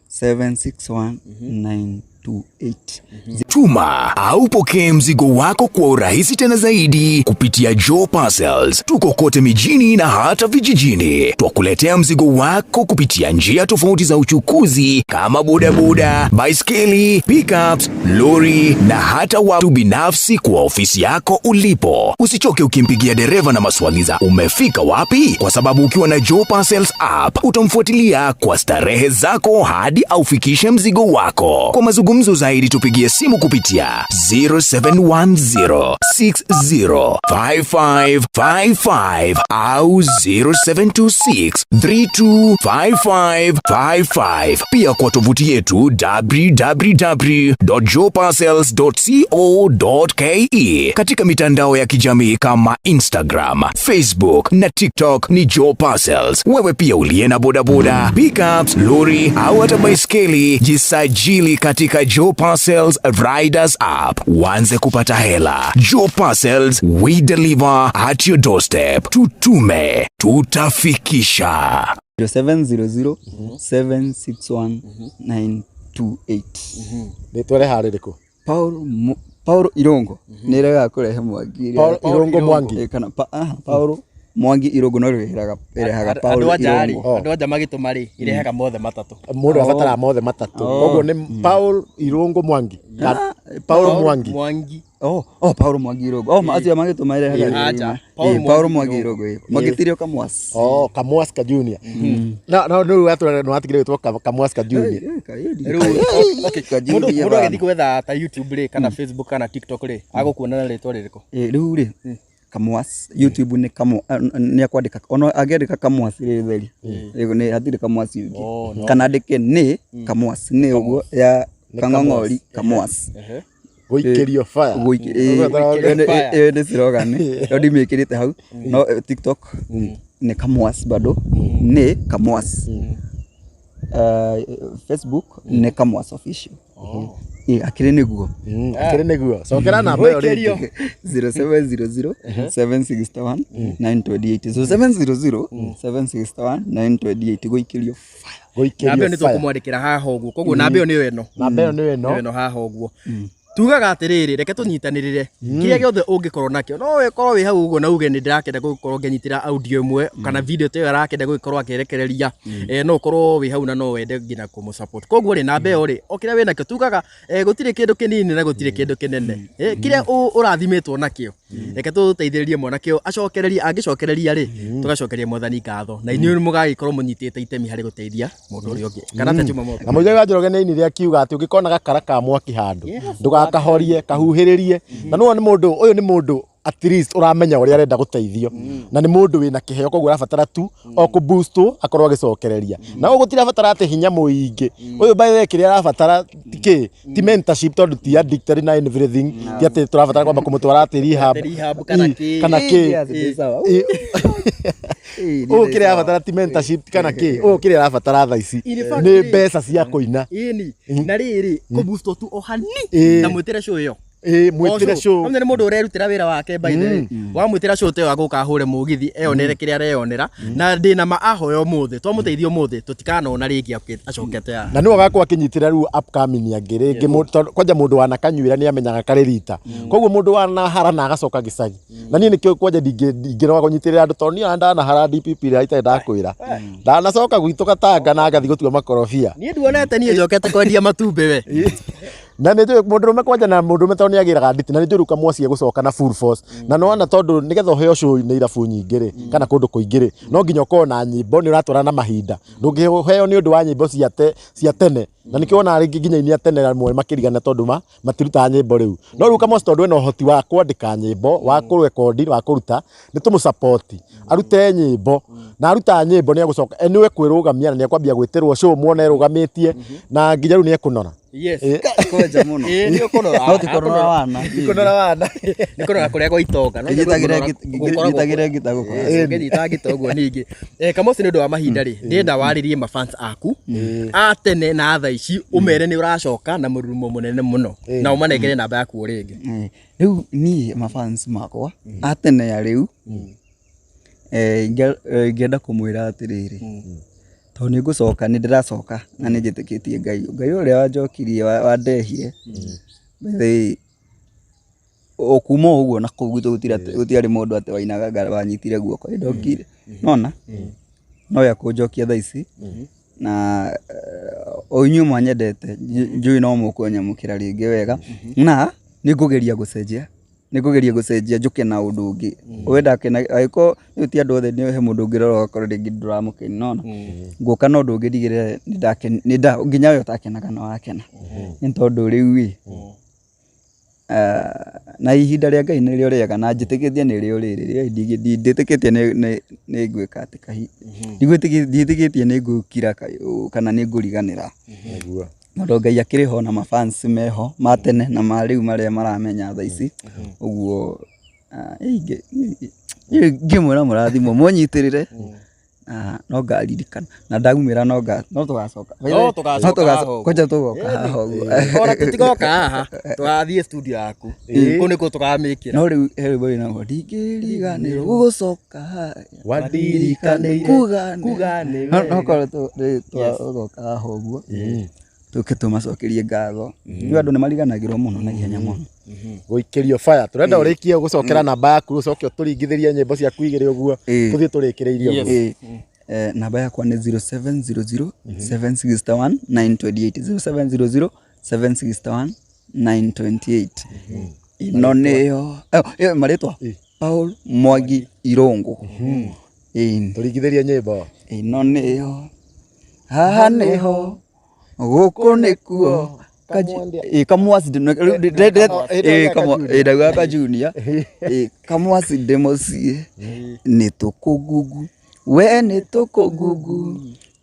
761 928.
Tuma au pokee mzigo wako kwa urahisi tena zaidi kupitia Joe Parcels. Tuko kote mijini na hata vijijini. Twakuletea mzigo wako kupitia njia tofauti za uchukuzi kama bodaboda, baiskeli, pickups, lori na hata watu binafsi kwa ofisi yako ulipo. Usichoke ukimpigia dereva na maswali za umefika wapi, kwa sababu ukiwa na Joe Parcels app utamfuatilia kwa starehe zako hadi aufikishe mzigo wako. Kwa mazungumzo zaidi tupigie simu kupitia 0710605555 au 0726325555. Pia kwa tovuti yetu www.joeparcels.co.ke. Katika mitandao ya kijamii kama Instagram, Facebook na TikTok ni Joe Parcels. Wewe pia uliye na bodaboda, pickups, lori au hata baiskeli, jisajili katika Joe Parcels Riders app uanze kupata hela. Joe Parcels, we deliver at your doorstep. Tutume, tutafikisha.
0700 761 928.
Rĩtwa rĩharĩrĩkũ?
Paul Paul Irungu nĩ ĩregaga kũrehe Mwangi ĩrĩa-
Paul Irungu Mwangi.
Ĩĩ, kana Paul Mwangi Irungu no ĩrehaga Paul
Andũ anja rĩ,
Irungu.
andũ anja magĩtũma rĩ, irehaga mothe matatũ.
Mũndũ abataraga mothe matatũ, koguo nĩ Paul Irungu Mwangi. Paul Mwangi.
Mwangi.
Oh, Paul Mwangi Irungu. Oh, acio magĩtũma ĩrehaga
Aja,
ĩrĩa.
Paul
Ĩĩ, Paul
Mwangi
Mwangi Irungu, ĩĩ. Magĩtirio Kamwas.
Oh, Kamwaska Junior. Na rĩu watũra nĩ watigire gwĩtwo Kamwaska Junior.
Rĩu, okay, mũndũ mũndũ agĩthiĩ gwetha ta YouTube rĩ, kana Facebook kana TikTok rĩ, agũkuona na rĩtwa rĩrĩkũ?
Ĩĩ, rĩu rĩ Kamwas YouTube nĩ Kamwa, nĩ akwandĩka ona angĩandĩka Kamwas rĩ theri rĩu nĩ hatirĩ Kamwas ũngĩ, kana andĩke nĩ Kamwas nĩ ũguo ya Kang'ong'ori Kamwas.
Gũikĩrio fire.
Ĩyo nĩ slogan ĩyo ndimĩkĩrĩte hau, no TikTok nĩ Kamwas bado nĩ Kamwas. Facebook nĩ Kamwas official. Ĩĩ, akĩrĩ nĩguo.
Akĩrĩ nĩguo, cokera namba ĩyo rĩngĩ.
0700 761 928, 0700 761 928, gũikĩrio fire.
Namba ĩyo
Gũikĩrio
nĩ
fire.
tũkũmwandĩkĩra haha ũguo, koguo namba ĩyo nĩyo ĩno.
Namba ĩyo nĩyo ĩno.
Nĩyo ĩno haha ũguo. Tugaga atĩrĩrĩ, reke tũnyitanĩrĩre kĩrĩa gĩothe ũngĩkorwo nakĩo, no ũkorwo wĩ hau ũguo na uge nĩ ndĩrakĩenda gũkorwo ngĩnyitĩra audio ĩmwe kana video ta ĩyo arakĩenda gũgĩkorwo akĩrekereria, no ũkorwo wĩ hau na no wende nginya kũmũ support. Koguo rĩ, namba ĩyo rĩ, o kĩrĩa wĩ nakĩo, tugaga gũtirĩ kĩndũ kĩnini na gũtirĩ kĩndũ kĩnene, kĩrĩa ũrathimĩtwo nakĩo, reke tũteithĩrĩrie mwanake ũyũ acokererie, angĩcokereria rĩ, tũgacokeria mwathani ngatho, na inyuĩ mũgagĩkorwo mũnyitĩte itemi harĩ gũteithia mũndũ ũrĩa ũngĩ, kana atĩa, Juma Moto?
Na Mũigai wa Njoroge nĩ ainire akiuga atĩ ũngĩkona gakara ka mwaki handũ ndũgakahorie, kahuhĩrĩrie. Na nĩwona nĩ mũndũ ũyũ, nĩ mũndũ at least ũramenya ũrĩa arenda gũteithio, na nĩ mũndũ wĩna kĩheo, koguo arabatara tu o kũ boost akorwo agĩcokereria, na ũguo gũtirabatara atĩ hinya mũingĩ. Ũyũ by the way kĩrĩa arabatara ti kĩ, ti mentorship, tondũ ti addicted na everything, ti atĩ tũrabatara kwamba kũmũtwara atĩ rehab.
Rehab kana kĩ.
Kana kĩ.
Ĩĩ, sawa.
Ĩ, ũyũ kĩrĩa arabatara ti mentorship kana kĩ, ũyũ kĩrĩa arabatara thaa ici
In fact,
nĩ
rĩ-
mbeca cia kũina.
Ĩni na rĩrĩ kũbustwo tu o hani na mwĩtĩre show ĩyo.
Ĩ, mwĩtĩre show.
Amenya nĩ mũndũ ũrerutĩra wĩra wake, by the way. Wamwĩtĩra show ta ĩyo agũka ahũre mũgithi eyonere kĩrĩa areyonera, na ndĩna ma ahoya ũmũthĩ twamũteithia ũmũthĩ tũtikanona rĩngĩ acokete haha.
Na nĩwe agakorwo akĩnyitĩra rĩu upcoming angĩ rĩngĩ, tondũ kwanja mũndũ wanakanyuĩra nĩ amenyaga karĩ rita, koguo mũndũ wanahara na agacoka gĩcagi, na niĩ nĩkĩo kwanja ndingĩroga kũnyitĩrĩra andũ, tondũ niĩ ona ndanahara DPP rĩrĩa itarĩ ndakwĩra ndanacoka gwitũ Gatanga na ngathiĩ gũtua makorobia.
Niĩ nduonete, niĩ njokete kwendia matumbĩ we.
Na nĩ njũĩ mũndũrũme kwanja na mũndũrũme tondũ nĩ agĩraga nditi na nĩ njũĩ rĩu Kamwaci egũcoka na full force. Na nĩwona tondũ nĩgetha ũheo show nĩ irabu nyingĩ rĩ, kana kũndũ kũingĩ rĩ, no nginya ũkorwo na nyĩmbo nĩ ũratwarana na mahinda. Ndũngĩheo nĩ ũndũ wa nyĩmbo cia tene. Na nĩkĩo wonaga rĩngĩ nginya aini a tene amwe makĩrigana tondũ matirutaga nyĩmbo rĩu. No rĩu Kamwaci tondũ ena ũhoti wa kwandĩka nyĩmbo, wa kũrekondi, wa kũruta, nĩ tũmũ-support arute nyĩmbo. Na aruta nyĩmbo nĩ egũcoka, nĩwe kwĩrũgamia na nĩ ekwambia gwĩtĩrwo show muone erũgamĩtie na nginya rĩu nĩ ekũnora.
Yes.
Kwenja mũno.
Ĩĩ nĩ ũkũnora.
No ti kũnora wana.
Kũnora wana.
Nĩ kũnora kũrĩa gwa itonga. No
Ngĩnyitagĩre
kũnora- gũkoragwo-
ngĩnyitagĩre ngita gũkũ.
Ĩĩ, ũngĩnyita ngita ũguo ningĩ. Kamose nĩ ũndũ wa mahinda rĩ, ndĩrenda warĩrie mafans aku a tene na a thaa ici ũmere nĩ ũracoka na mũrurumo mũnene mũno na ũmanengere namba yaku o rĩngĩ.
Rĩu niĩ mafans makwa a tene ya rĩu ingĩenda kũmwĩra atĩrĩrĩ, tondũ nĩ ngũcoka, nĩ ndĩracoka na nĩ njĩtĩkĩtie Ngai. Ngai ũrĩa wanjokirie wandehire, by the way, o kuma o ũguo na kũu gwitũ gũtiarĩ mũndũ atĩ wainaga wanyitire guoko, nĩ ndokire, nĩwona? Nowe ekũnjokia thaa ici, na o inyuĩ mwanyendete njũĩ no mũkũnyamũkĩra rĩngĩ wega, na nĩ ngũgeria gũcenjia, nĩ ngũgeria gũcenjia njũke na ũndũ ũngĩ. We ndakena, angĩkorwo rĩu ti andũ othe he mũndũ ũngĩrora ũgakora rĩngĩ ndũramũkenia, nĩwona? Ngũka na ũndũ ũngĩ ndigĩrĩre nginya we ũtakenaga nĩ wakena. Nĩ tondũ rĩu ĩ, na ihinda rĩa Ngai nĩrĩo rĩega na njĩtĩkĩtie nĩrĩo rĩrĩ, ndĩtĩkĩtie nĩ ngwĩka atĩ ndiĩtĩkĩtie nĩ ngũkira kana nĩ ngũriganĩra. Tondũ Ngai akĩrĩ ho na ma fans meho ma tene na ma rĩu marĩa maramenya thaa ici, ũguo ingĩmwĩra mũrathimwo mũnyitĩrĩre no ngaririkana na ndaumĩra no tũgacoka.
No tũgacoka haha ũguo.
Kwanja tũgoka haha ũguo.
Ona tũtigoka haha, tũgathiĩ studio yaku. Kũu nĩkuo tũkamĩkĩra.
No rĩu he rwĩmbo rwĩnagwo ndingĩriganĩrwo gũgũcoka haha
Wandirikanĩire
kuga
kuga nĩ
No korwo tũgoka haha ũguo tũke tũmacokerie ngatho. Nĩ andũ nĩ mariganagĩrwo mũno na ihenya mũno.
Gũikĩrio fire. Tũrenda ũrĩkie gũcokera namba yaku ũcoke ũtũringithĩrie nyĩmbo ciaku igĩrĩ ũguo tũthiĩ tũrĩkĩrĩirie ũguo.
Namba yakwa nĩ 0700 761 928 0700 761 928. Ĩno nĩyo marĩtwa Paul Mwangi Irũngũ.
Tũringithĩrie nyĩmbo.
Ĩno nĩyo haha nĩho gũkũ nĩkuo Kamwasi ndaugaga ka junior Kamwasi ndĩ mũciĩ nĩ tũkũngungu we nĩ tũkũngungu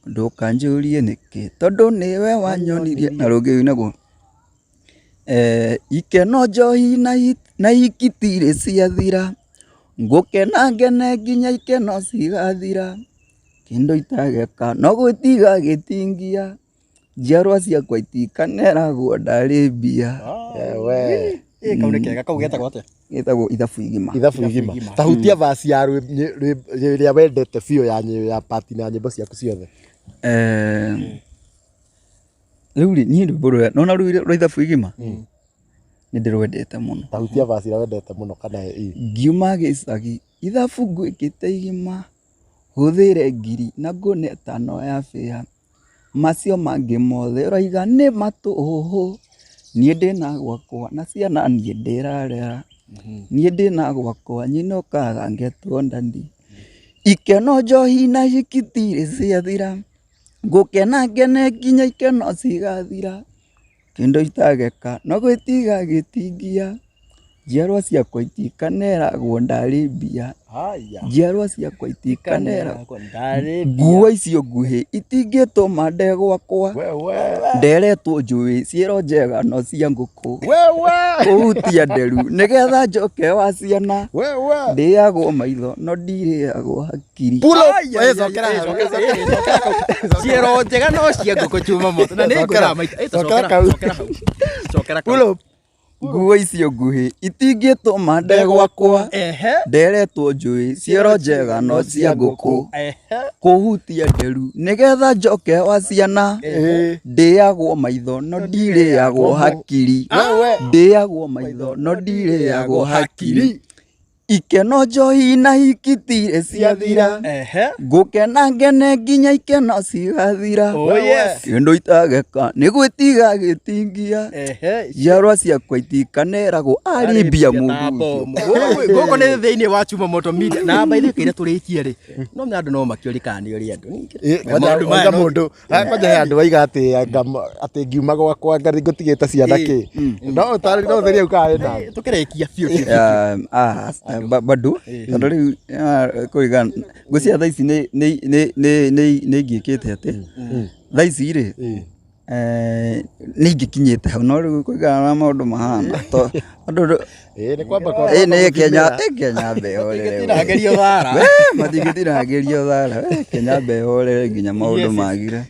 ndũkanjũrie nĩkĩ tondũ nĩwe wanyonirie na rũngĩ rũinagwo ikeno njohi na ikitirĩ ciathira ngũkena ngene nginya ikeno cigathira kĩndũ itageka no gwĩtiga gĩtingia njiarwa ciakwa itikaneragwo ndarĩ mbia.
Kau nĩ kega, kau getagwo atĩa?
Getagwo ithabu igima.
Ithabu igima. Ta hutia verse ya ĩrĩa wendete biũ ya part ya nyĩmbo ciaku ciothe.
Rĩu rĩ niĩ rwĩmbo rũrĩa nĩwona rũu rwa ithabu igima nĩ ndĩrwendete mũno.
Ta hutia verse ĩrĩa wendete mũno kana
Ngiuma gĩcagi ithabu ngwĩkĩte igima hũthĩre ngiri na ngũne ĩtano ya bĩa macio mangĩ mothe ũraiga nĩ matũhũhũ niĩ ndĩna gwakwa na ciana niĩ ndĩrarera niĩ ndĩna gwakwa nyinũkaga ngetwo ndandi ikeno njohi na ikitirĩ ciathira ngũkena ngene nginya ikeno cigathira kĩndũ itageka no gwĩtiga gĩtingia njiarwa ciakwa itikaneragwo ndarĩ mbia njiarwa ciakwa itikaneragwo nguo icio nguhĩ itingĩtũma nde gwakwa nderetwo njũĩ ciĩro njega no cia ngũkũ kũhutia nderu nĩgetha njoke wa ciana ndĩagwo maitho no ndirĩagwo hakiri.
Ciĩro njega no cia ngũkũ chuma moto na nĩ ngwĩraga maita.
Cokera kau.
Cokera kau.
Nguo icio nguhĩ itingĩtũma nde gwakwa nderetwo njũĩ ciĩro njega no cia ngũkũ kũhutia nderu nĩgetha njoke wa ciana ndĩagwo maitho no ndirĩagwo hakiri ndĩagwo maitho no ndirĩagwo hakiri. Ikeno njohi na ikitirĩ ciathira.
Ehe.
Ngũkena ngene nginya ikeno cigathira.
Oh, yes.
Kĩndũ itageka nĩ gwĩtiga gĩtingia.
Ehe.
Njiarwa ciakwa itikaneragwo arĩ mbia mũndũ ũcio.
Gũkũ nĩ thĩinĩ wa Chuma Moto Media na by the way kĩrĩa tũrĩkie rĩ no andũ no makĩũrie kana nĩ ũrĩ andũ.
Kwanja
Maũndũ maya
kwanja
no-
mũndũ kwanja he andũ waiga atĩ atĩ ngiuma gwakwa ngathi ngũtigĩte ciana kĩ no ũtarĩ no ũtherie ukaĩ na
Tũkĩrĩkia biũ biũ.
Bado tondũ rĩu kũringana ngwĩciria thaa ici nĩ ingĩkĩte atĩ thaa ici rĩ nĩ ingĩkinyĩte hau no rĩu kũringana na maũndũ mahana andũ
Ĩĩ, nĩ kwamba kwamba
ĩ nĩ Kenya
gũthimĩra.
ĩ Kenya mbehorere
Matingĩtinangĩrio thara.
we matingĩtinangĩrio thara we Kenya mbehorere nginya maũndũ
Yes, yes.
magire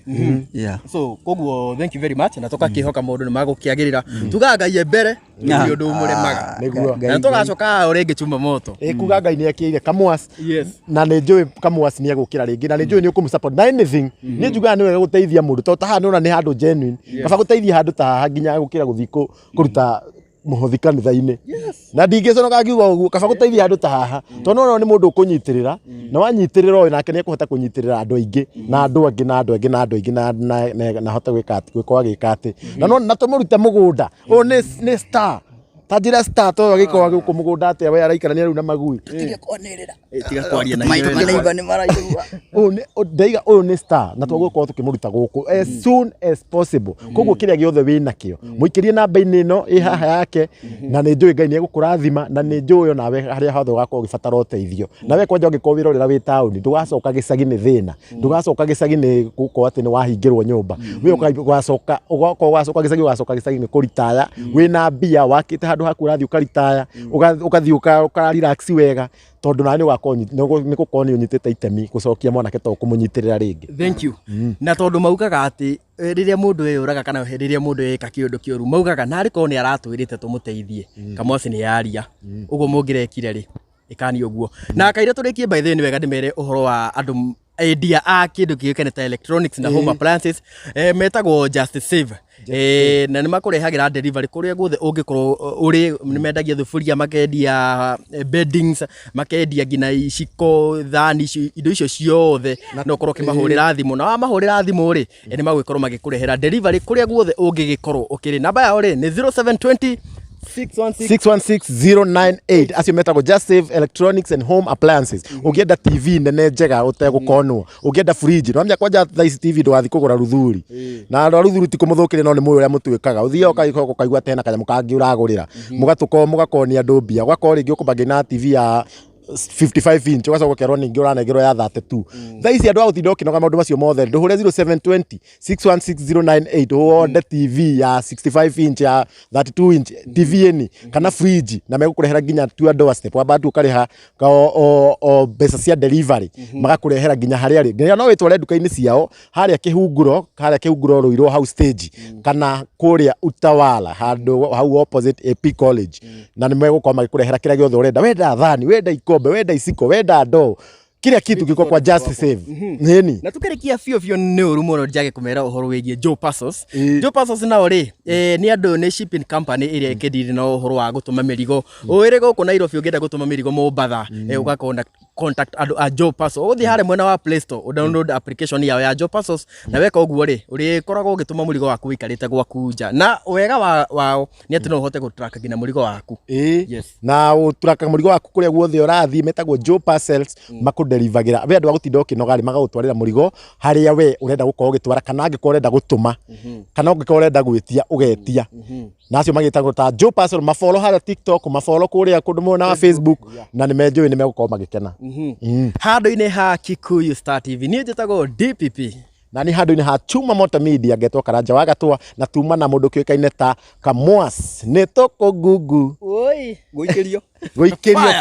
yeah.
So koguo thank you very much na tũgakĩhoka maũndũ nĩ magũkĩagĩrĩra. Tugaga Ngai e mbere gũtirĩ ũndũ ũmũremaga.
Nĩguo.
Na tũgacoka o rĩngĩ Chuma Moto.
Ĩ kuga Ngai nĩ ekĩire Kamwas
Yes.
na nĩ njũĩ Kamwas nĩ egũkĩra rĩngĩ na nĩ njũĩ nĩ ũkũmũ support na anything nĩ njugaga nĩ wega gũteithia mũndũ tondũ ta haha nĩũrona nĩ handũ genuine kaba gũteithia handũ ta haha nginya gũkĩra gũthiĩ kũruta mũhothi kanitha-inĩ na ndingĩconoka ngiuga ũguo kaba gũteithia handũ ta haha tondũ nĩwona nĩ mũndũ ũkũnyitĩrĩra na wanyitĩrĩra ũyũ nake nĩ ekũhota kũnyitĩrĩra andũ aingĩ na andũ angĩ na andũ angĩ na andũ aingĩ na ahote gwĩka atĩ gwĩkorwo agĩka atĩ na no na tũmũrute mũgũnda ũyũ nĩ star ta njĩra star to agĩkorwo gũkũ mũgũnda atĩa we araikarania rĩu na magui.
Tũtige kwanĩrĩra.
Tiga kwaria na
Maneiba nĩ maraigua.
Ũyũ ndaiga ũyũ nĩ star na twagũkorwo tũkĩmũruta gũkũ as soon as possible. Koguo kĩrĩa gĩothe wĩ nakĩo mũikĩrie namba-inĩ ĩno ĩ haha yake na nĩ njũĩ Ngai nĩ egũkũrathima na nĩ njũĩ onawe harĩa hothe ũgakorwo ũgĩbatara ũteithio nawe kwanja ũngĩkorwo wĩrorera wĩ taũni ndũgacoka gĩcagi nĩ thĩna ndũgacoka gĩcagi nĩ gũkorwo atĩ nĩ wahingĩrwo nyũmba we ũgacoka ũgakorwo ũgacoka gĩcagi ũgacoka gĩcagi nĩ kũritaya wĩna mbia wakĩte handũ haku ũrathiĩ ũkaritaya ũgathiĩ ũka relax wega tondũ nawe nĩ ũgakorwo nĩ gũkorwo nĩ ũnyitĩte itemi gũcokia mwanake to kũmũnyitĩrĩra rĩngĩ.
Thank you. Na tondũ maugaga atĩ rĩrĩa mũndũ eyũraga kana rĩrĩa mũndũ eka kĩũndũ kĩũru maugaga narĩ korwo nĩ aratwĩrĩte tũmũteithie Kamwasi nĩ yaria ũguo mũngĩrekire rĩ ĩkani ũguo na kaire tũrĩkie. By the way nĩ wega ndĩmere ũhoro wa andũ endia a kĩndũ kĩũkaine ta electronics na home appliances metagwo Just Save na nĩ makũrehagĩra delivery kũrĩa guothe ũngĩkorwo ũrĩ. Nĩ mendagia thuburia, makendia beddings, makendia nginya iciko, thani icio, indo icio ciothe no ũkorwo ũkĩmahũrĩra thimũ na wamahũrĩra thimũ rĩ nĩ magũgĩkorwo magĩkũrehera delivery kũrĩa guothe ũngĩgĩkorwo ũkĩrĩ. Namba yao rĩ nĩ 0720 616
616098. Acio metagwo Just Save Electronics and Home Appliances. Ũngĩenda TV nene njega ũtegũkonwo, ũngĩenda fridge no kwanja thaa ici TV ndũgathiĩ kũgũra Ruthuri na andũ a Ruthuri ti kũmũthũkĩria no nĩ mũĩ ũrĩa mũtuĩkaga ũthiaga ũkaigua ũkaigua atĩ hena kanyamũ kangĩ ũragũrĩra mũgatũko mũgakonia andũ mbia ũgakorwo rĩngĩ ũkũbangĩ na TV ya 55 inch ũgacoka ũkerwo ningĩ ũranengerwo ya 32. Thaa ici andũ a gũtinda ũkĩnoga maũndũ macio mothe ndũhũre 0720 616098 wonde TV ya 65 inch, ya 32 inch TV ĩni kana fridge na megũkũrehera nginya to your doorstep. Wamba tu ũkarĩha o mbeca cia delivery magakũrehera nginya harĩa rĩ nginya no wĩtware nduka-inĩ ciao harĩa Kĩhunguro Rũirũ hau stage kana kũrĩa Utawala handũ hau opposite AP College na nĩ megũkorwo magĩkũrehera kĩrĩa gĩothe ũrenda, wenda thani, wenda ikombe, wenda iciko, wenda ndoo, kila kitu kiko kwa Just Save nini.
Na tukĩrĩkia biũ biũ nĩ ũru mũno njage kũmera ũhoro wĩgiĩ Joe Parcels. Joe Parcels nao rĩ nĩ andũ nĩ shipping company ĩrĩa ĩkĩndiri na ũhoro wa gũtũma mĩrigo ũĩrĩ gũkũ Nairobi. Ũngĩenda gũtũma mĩrigo Mombatha ũga contact andũ a Joe Parcels. Ũgũthiĩ harĩa mwena wa Play Store ũdownload application yao ya Joe Parcels na weka ũguo rĩ ũrĩkoragwo ũgĩtũma mũrigo waku ũikarĩte gwaku nja na wega wao nĩ atĩ no ũhote gũtrack nginya mũrigo waku.
Ĩĩ. Na ũturakaga mũrigo waku kũrĩa guothe ũrathiĩ. Metagwo Joe Parcels makũderivagĩra we andũ a gũtinda ũkĩnoga rĩ magagũtwarĩra mũrigo harĩa we ũrenda gũkorwo ũgĩtwara kana angĩkorwo ũrenda gũtũma kana ũngĩkorwo ũrenda gwĩtia ũgetia na acio magĩtagwo ta Joe Parcel. Mafollow harĩa TikTok, mafollow kũrĩa kũndũ mwena wa Facebook na nĩ menjũĩ nĩ megũkorwo magĩkena.
Handũ-inĩ ha Kikuyu Star TV niĩ njĩtagwo DPP.
Na nĩ handũ-inĩ ha Chuma Moto Media ngetwo Karanja wa Gatũa na tuma na mũndũ kĩũĩkaine ta Kamwas nĩ tũkũngungu.
Oi.
Gũikĩrio.
Gũikĩrio.
Fire.